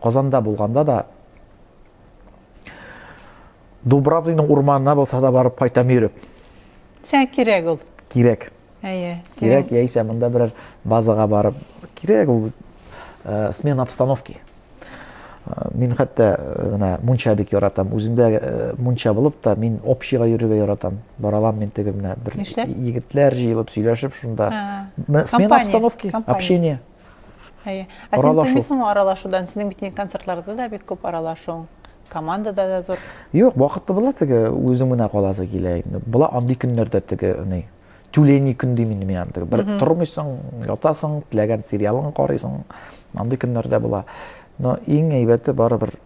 Казанда булганда да Дубравныйның урманына булса да барып кайтам йөреп. Сиңа кирәк ул. Кирәк. Әйе. Кирәк, яисә монда берәр базага барып. Кирәк ул э, смена обстановки. Э, мин хәтта э, менә мунча бик яратам. Үземдә э, мунча булып та, мин общийга йөрергә яратам. Бара алам мин теге менә бер егетләр җыелып сөйләшеп шунда. Смена обстановки, общение. Әйе. Ә син туймыйсыңмы аралашудан? Синең бит инде концертларда да бик күп аралашуың, командада да зур. Юк, вакыты була теге, үзең генә каласы килә инде. Була андый көннәрдә теге, ни, тюлени көн дим инде мин аны. Теге бер тормыйсың, ятасың, теләгән сериалың карыйсың. Андый көннәрдә була. Но иң әйбәте барыбер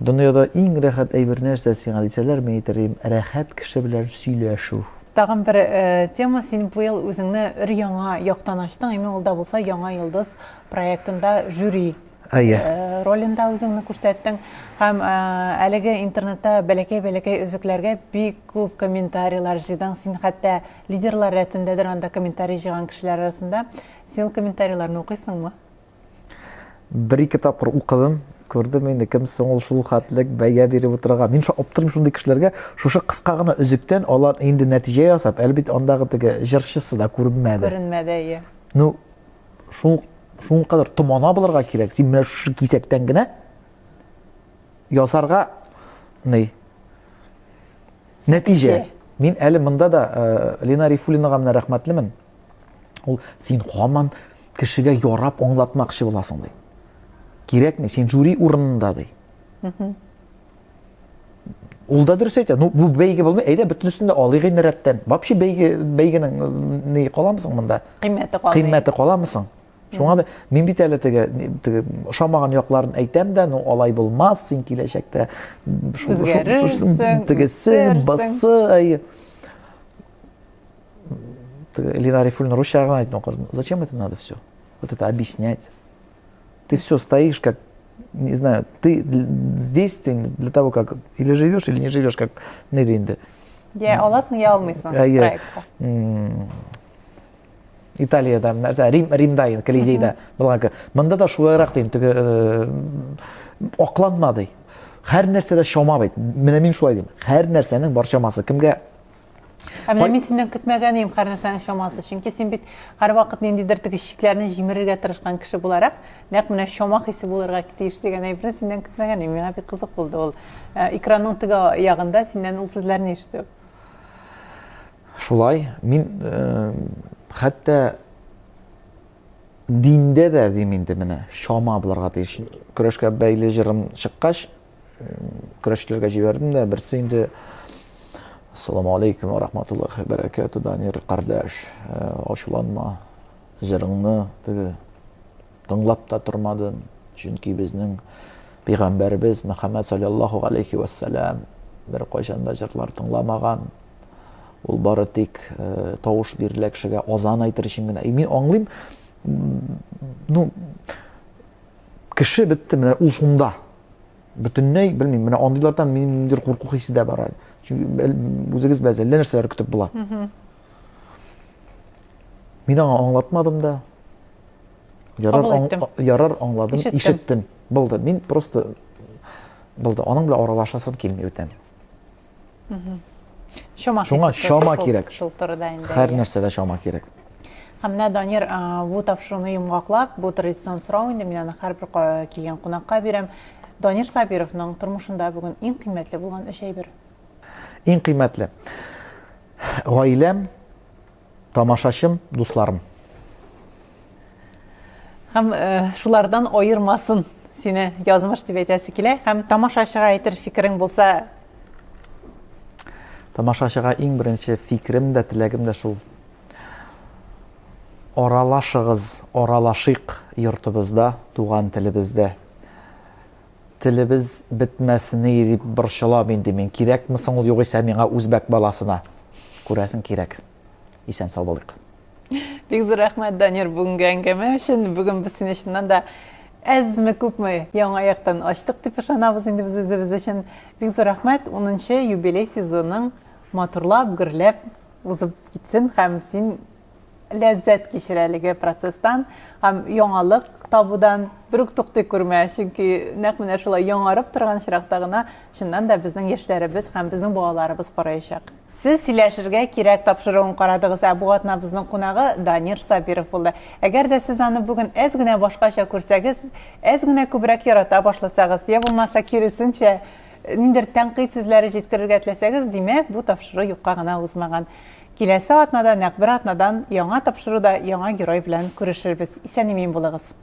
дөньяда иң рәхәт әйбер нәрсә сиңа дисәләр, мин әйтер идем, рәхәт кеше белән сөйләшү. Тагын бер э, тема, син быел үзеңне өр-яңа яктан ачтың, әмма ул да булса Яңа йолдыз проектында жюри Әйе. Э, ролендә үзеңне күрсәттең һәм э, әлеге интернетта бәләкәй-бәләкәй өзекләргә бик күп комментарийлар җыйдың. Син хәтта лидерлар рәтендәдер анда комментарий җыйган кешеләр арасында. Син ул комментарийларны укыйсыңмы? Бер-ике тапкыр укыдым, күрдем инде, кем соң ул шул хәтлек бәя биреп утырырга. Мин шул аптырыйм шундый кешеләргә, шушы кыска гына өзектән алар инде нәтиҗә ясап, әле бит андагы теге җырчысы да күренмәде. Күренмәде, әйе. Ну, шул шуның кадәр томана булырга кирәк. Син менә шушы кисәктән генә ясарга ни нәтиҗә. Мин әле монда да э, Лена Рифуллинага менә рәхмәтлемен. Ул син һаман кешегә ярап аңлатмакчы буласың ди. Кирәкми, син жюри урынында ди. Ул да дөрес әйтә. Ну, бу бәйге булмый, әйдә бөтенесен дә алыйк инде рәттән. Вообще бәйге бәйгенең ни каламы соң монда? Кыйммәте калмый. Кыйммәте каламы соң? Шуңа мин бит әле теге, теге ошамаган якларын әйтәм дә, ну алай булмас, син киләчәктә үзгәрерсең, тегесе, басы, әйе. Лена Рифуллина русча гына әйтте, зачем это надо все? Вот это объяснять. Ты все стоишь как, не знаю, ты здесь ты для того, как или живешь, или не живешь, как нидә инде. Я аласың, я алмыйсың проектка. Италиядә, нәрсә, Рим, Римда, инде, Колизейда булган. Монда да шулайрак дим, теге э, акланма ди. Һәр нәрсәдә чама бит. Менә мин шулай дим. Һәр нәрсәнең бар чамасы. Кемгә Ә менә мин синнән көтмәгән идем һәр нәрсәнең чамасы. Чөнки син бит һәрвакыт ниндидер теге чикләрне җимерергә тырышкан кеше буларак, нәкъ менә чама хисе булырга тиеш дигән әйберне синнән көтмәгән идем. Миңа бик кызык булды ул. Э, экранның теге ягында синнән ул сүзләрне ишетү. Шулай, мин э, хәтта диндә дә дим инде менә чама булырга тиеш. Көрәшкә бәйле җырым чыккач, көрәшчеләргә җибәрдем дә, берсе инде Ассаламу алейкум ва рахматуллахи ва баракату, Данир кардәш, э, ачуланма, җырыңны теге тыңлап та тормадым, чөнки безнең пәйгамбәребез Мөхәммәд саллаллаху алейхи вассалам бер кайчан да җырлар тыңламаган. Ул бары тик э, тавыш бирелә кешегә азан әйтер өчен генә. И мин аңлыйм, ну, кеше бетте, менә ул шунда. Бөтенләй белмим, менә андыйлардан минем ниндидер курку хисе дә бар әле. Чөнки үзегез беләсез, әллә нәрсәләр көтеп була. Мин аңа аңлатмадым да. Ярар, Кабул иттем. ярар аңладым, Ишеттем. ишеттем. Булды. Мин просто булды. Аның белән аралашасым килми бүтән. Чама Шуңа хисе чама шул- кирәк. Шул турыда инде. Һәр әйе. нәрсәдә чама кирәк. Һәм менә Данир, бу тапшыруны йомгаклап, бу традицион сорау инде, мин аны һәрбер килгән кунакка бирәм. Данир Сабировның тормышында бүген иң кыйммәтле булган өч әйбер. Иң кыйммәтле. Гаиләм, тамашачым, дусларым. Һәм э, шулардан аермасын сине язмыш дип әйтәсе килә. Һәм тамашачыга әйтер фикерең булса, Тамашачыга иң беренче фикерем дә, теләгем дә шул. Аралашыгыз, аралашыйк йортыбызда, туган телебездә. Телебез бетмәсени дип борчылам инде мин. Кирәкме соң ул югыйсә миңа үзбәк баласына? Күрәсең, кирәк. Исән-сау булыйк. Бик зур рәхмәт, Данир, бүгенге әңгәмә өчен. Бүген без сине чыннан да әзме күпме яңа яктан ачтык дип ышанабыз инде без үзебез өчен. Бик зур рәхмәт. 10 юбилей сезоның матурлап, гөрләп узып китсен һәм син ләззәт кичер әлеге процесстан һәм яңалык табудан бер үк туктый күрмә, чөнки нәкъ менә шулай яңарып торган очракта гына чыннан да безнең яшьләребез һәм безнең балаларыбыз караячак. Сез Сөйләшергә кирәк тапшыруын карадыгыз, ә бу атнабызның кунагы Данир Сабиров булды. Әгәр дә сез аны бүген әз генә башкача күрсәгез, әз генә күбрәк ярата башласагыз, я булмаса киресенчә, ниндидер тәнкыйть сүзләре җиткерергә теләсәгез, димәк, бу тапшыру юкка гына узмаган. Киләсе атнада, нәкъ бер атнадан яңа тапшыруда яңа герой белән күрешербез. Исән-имин булыгыз.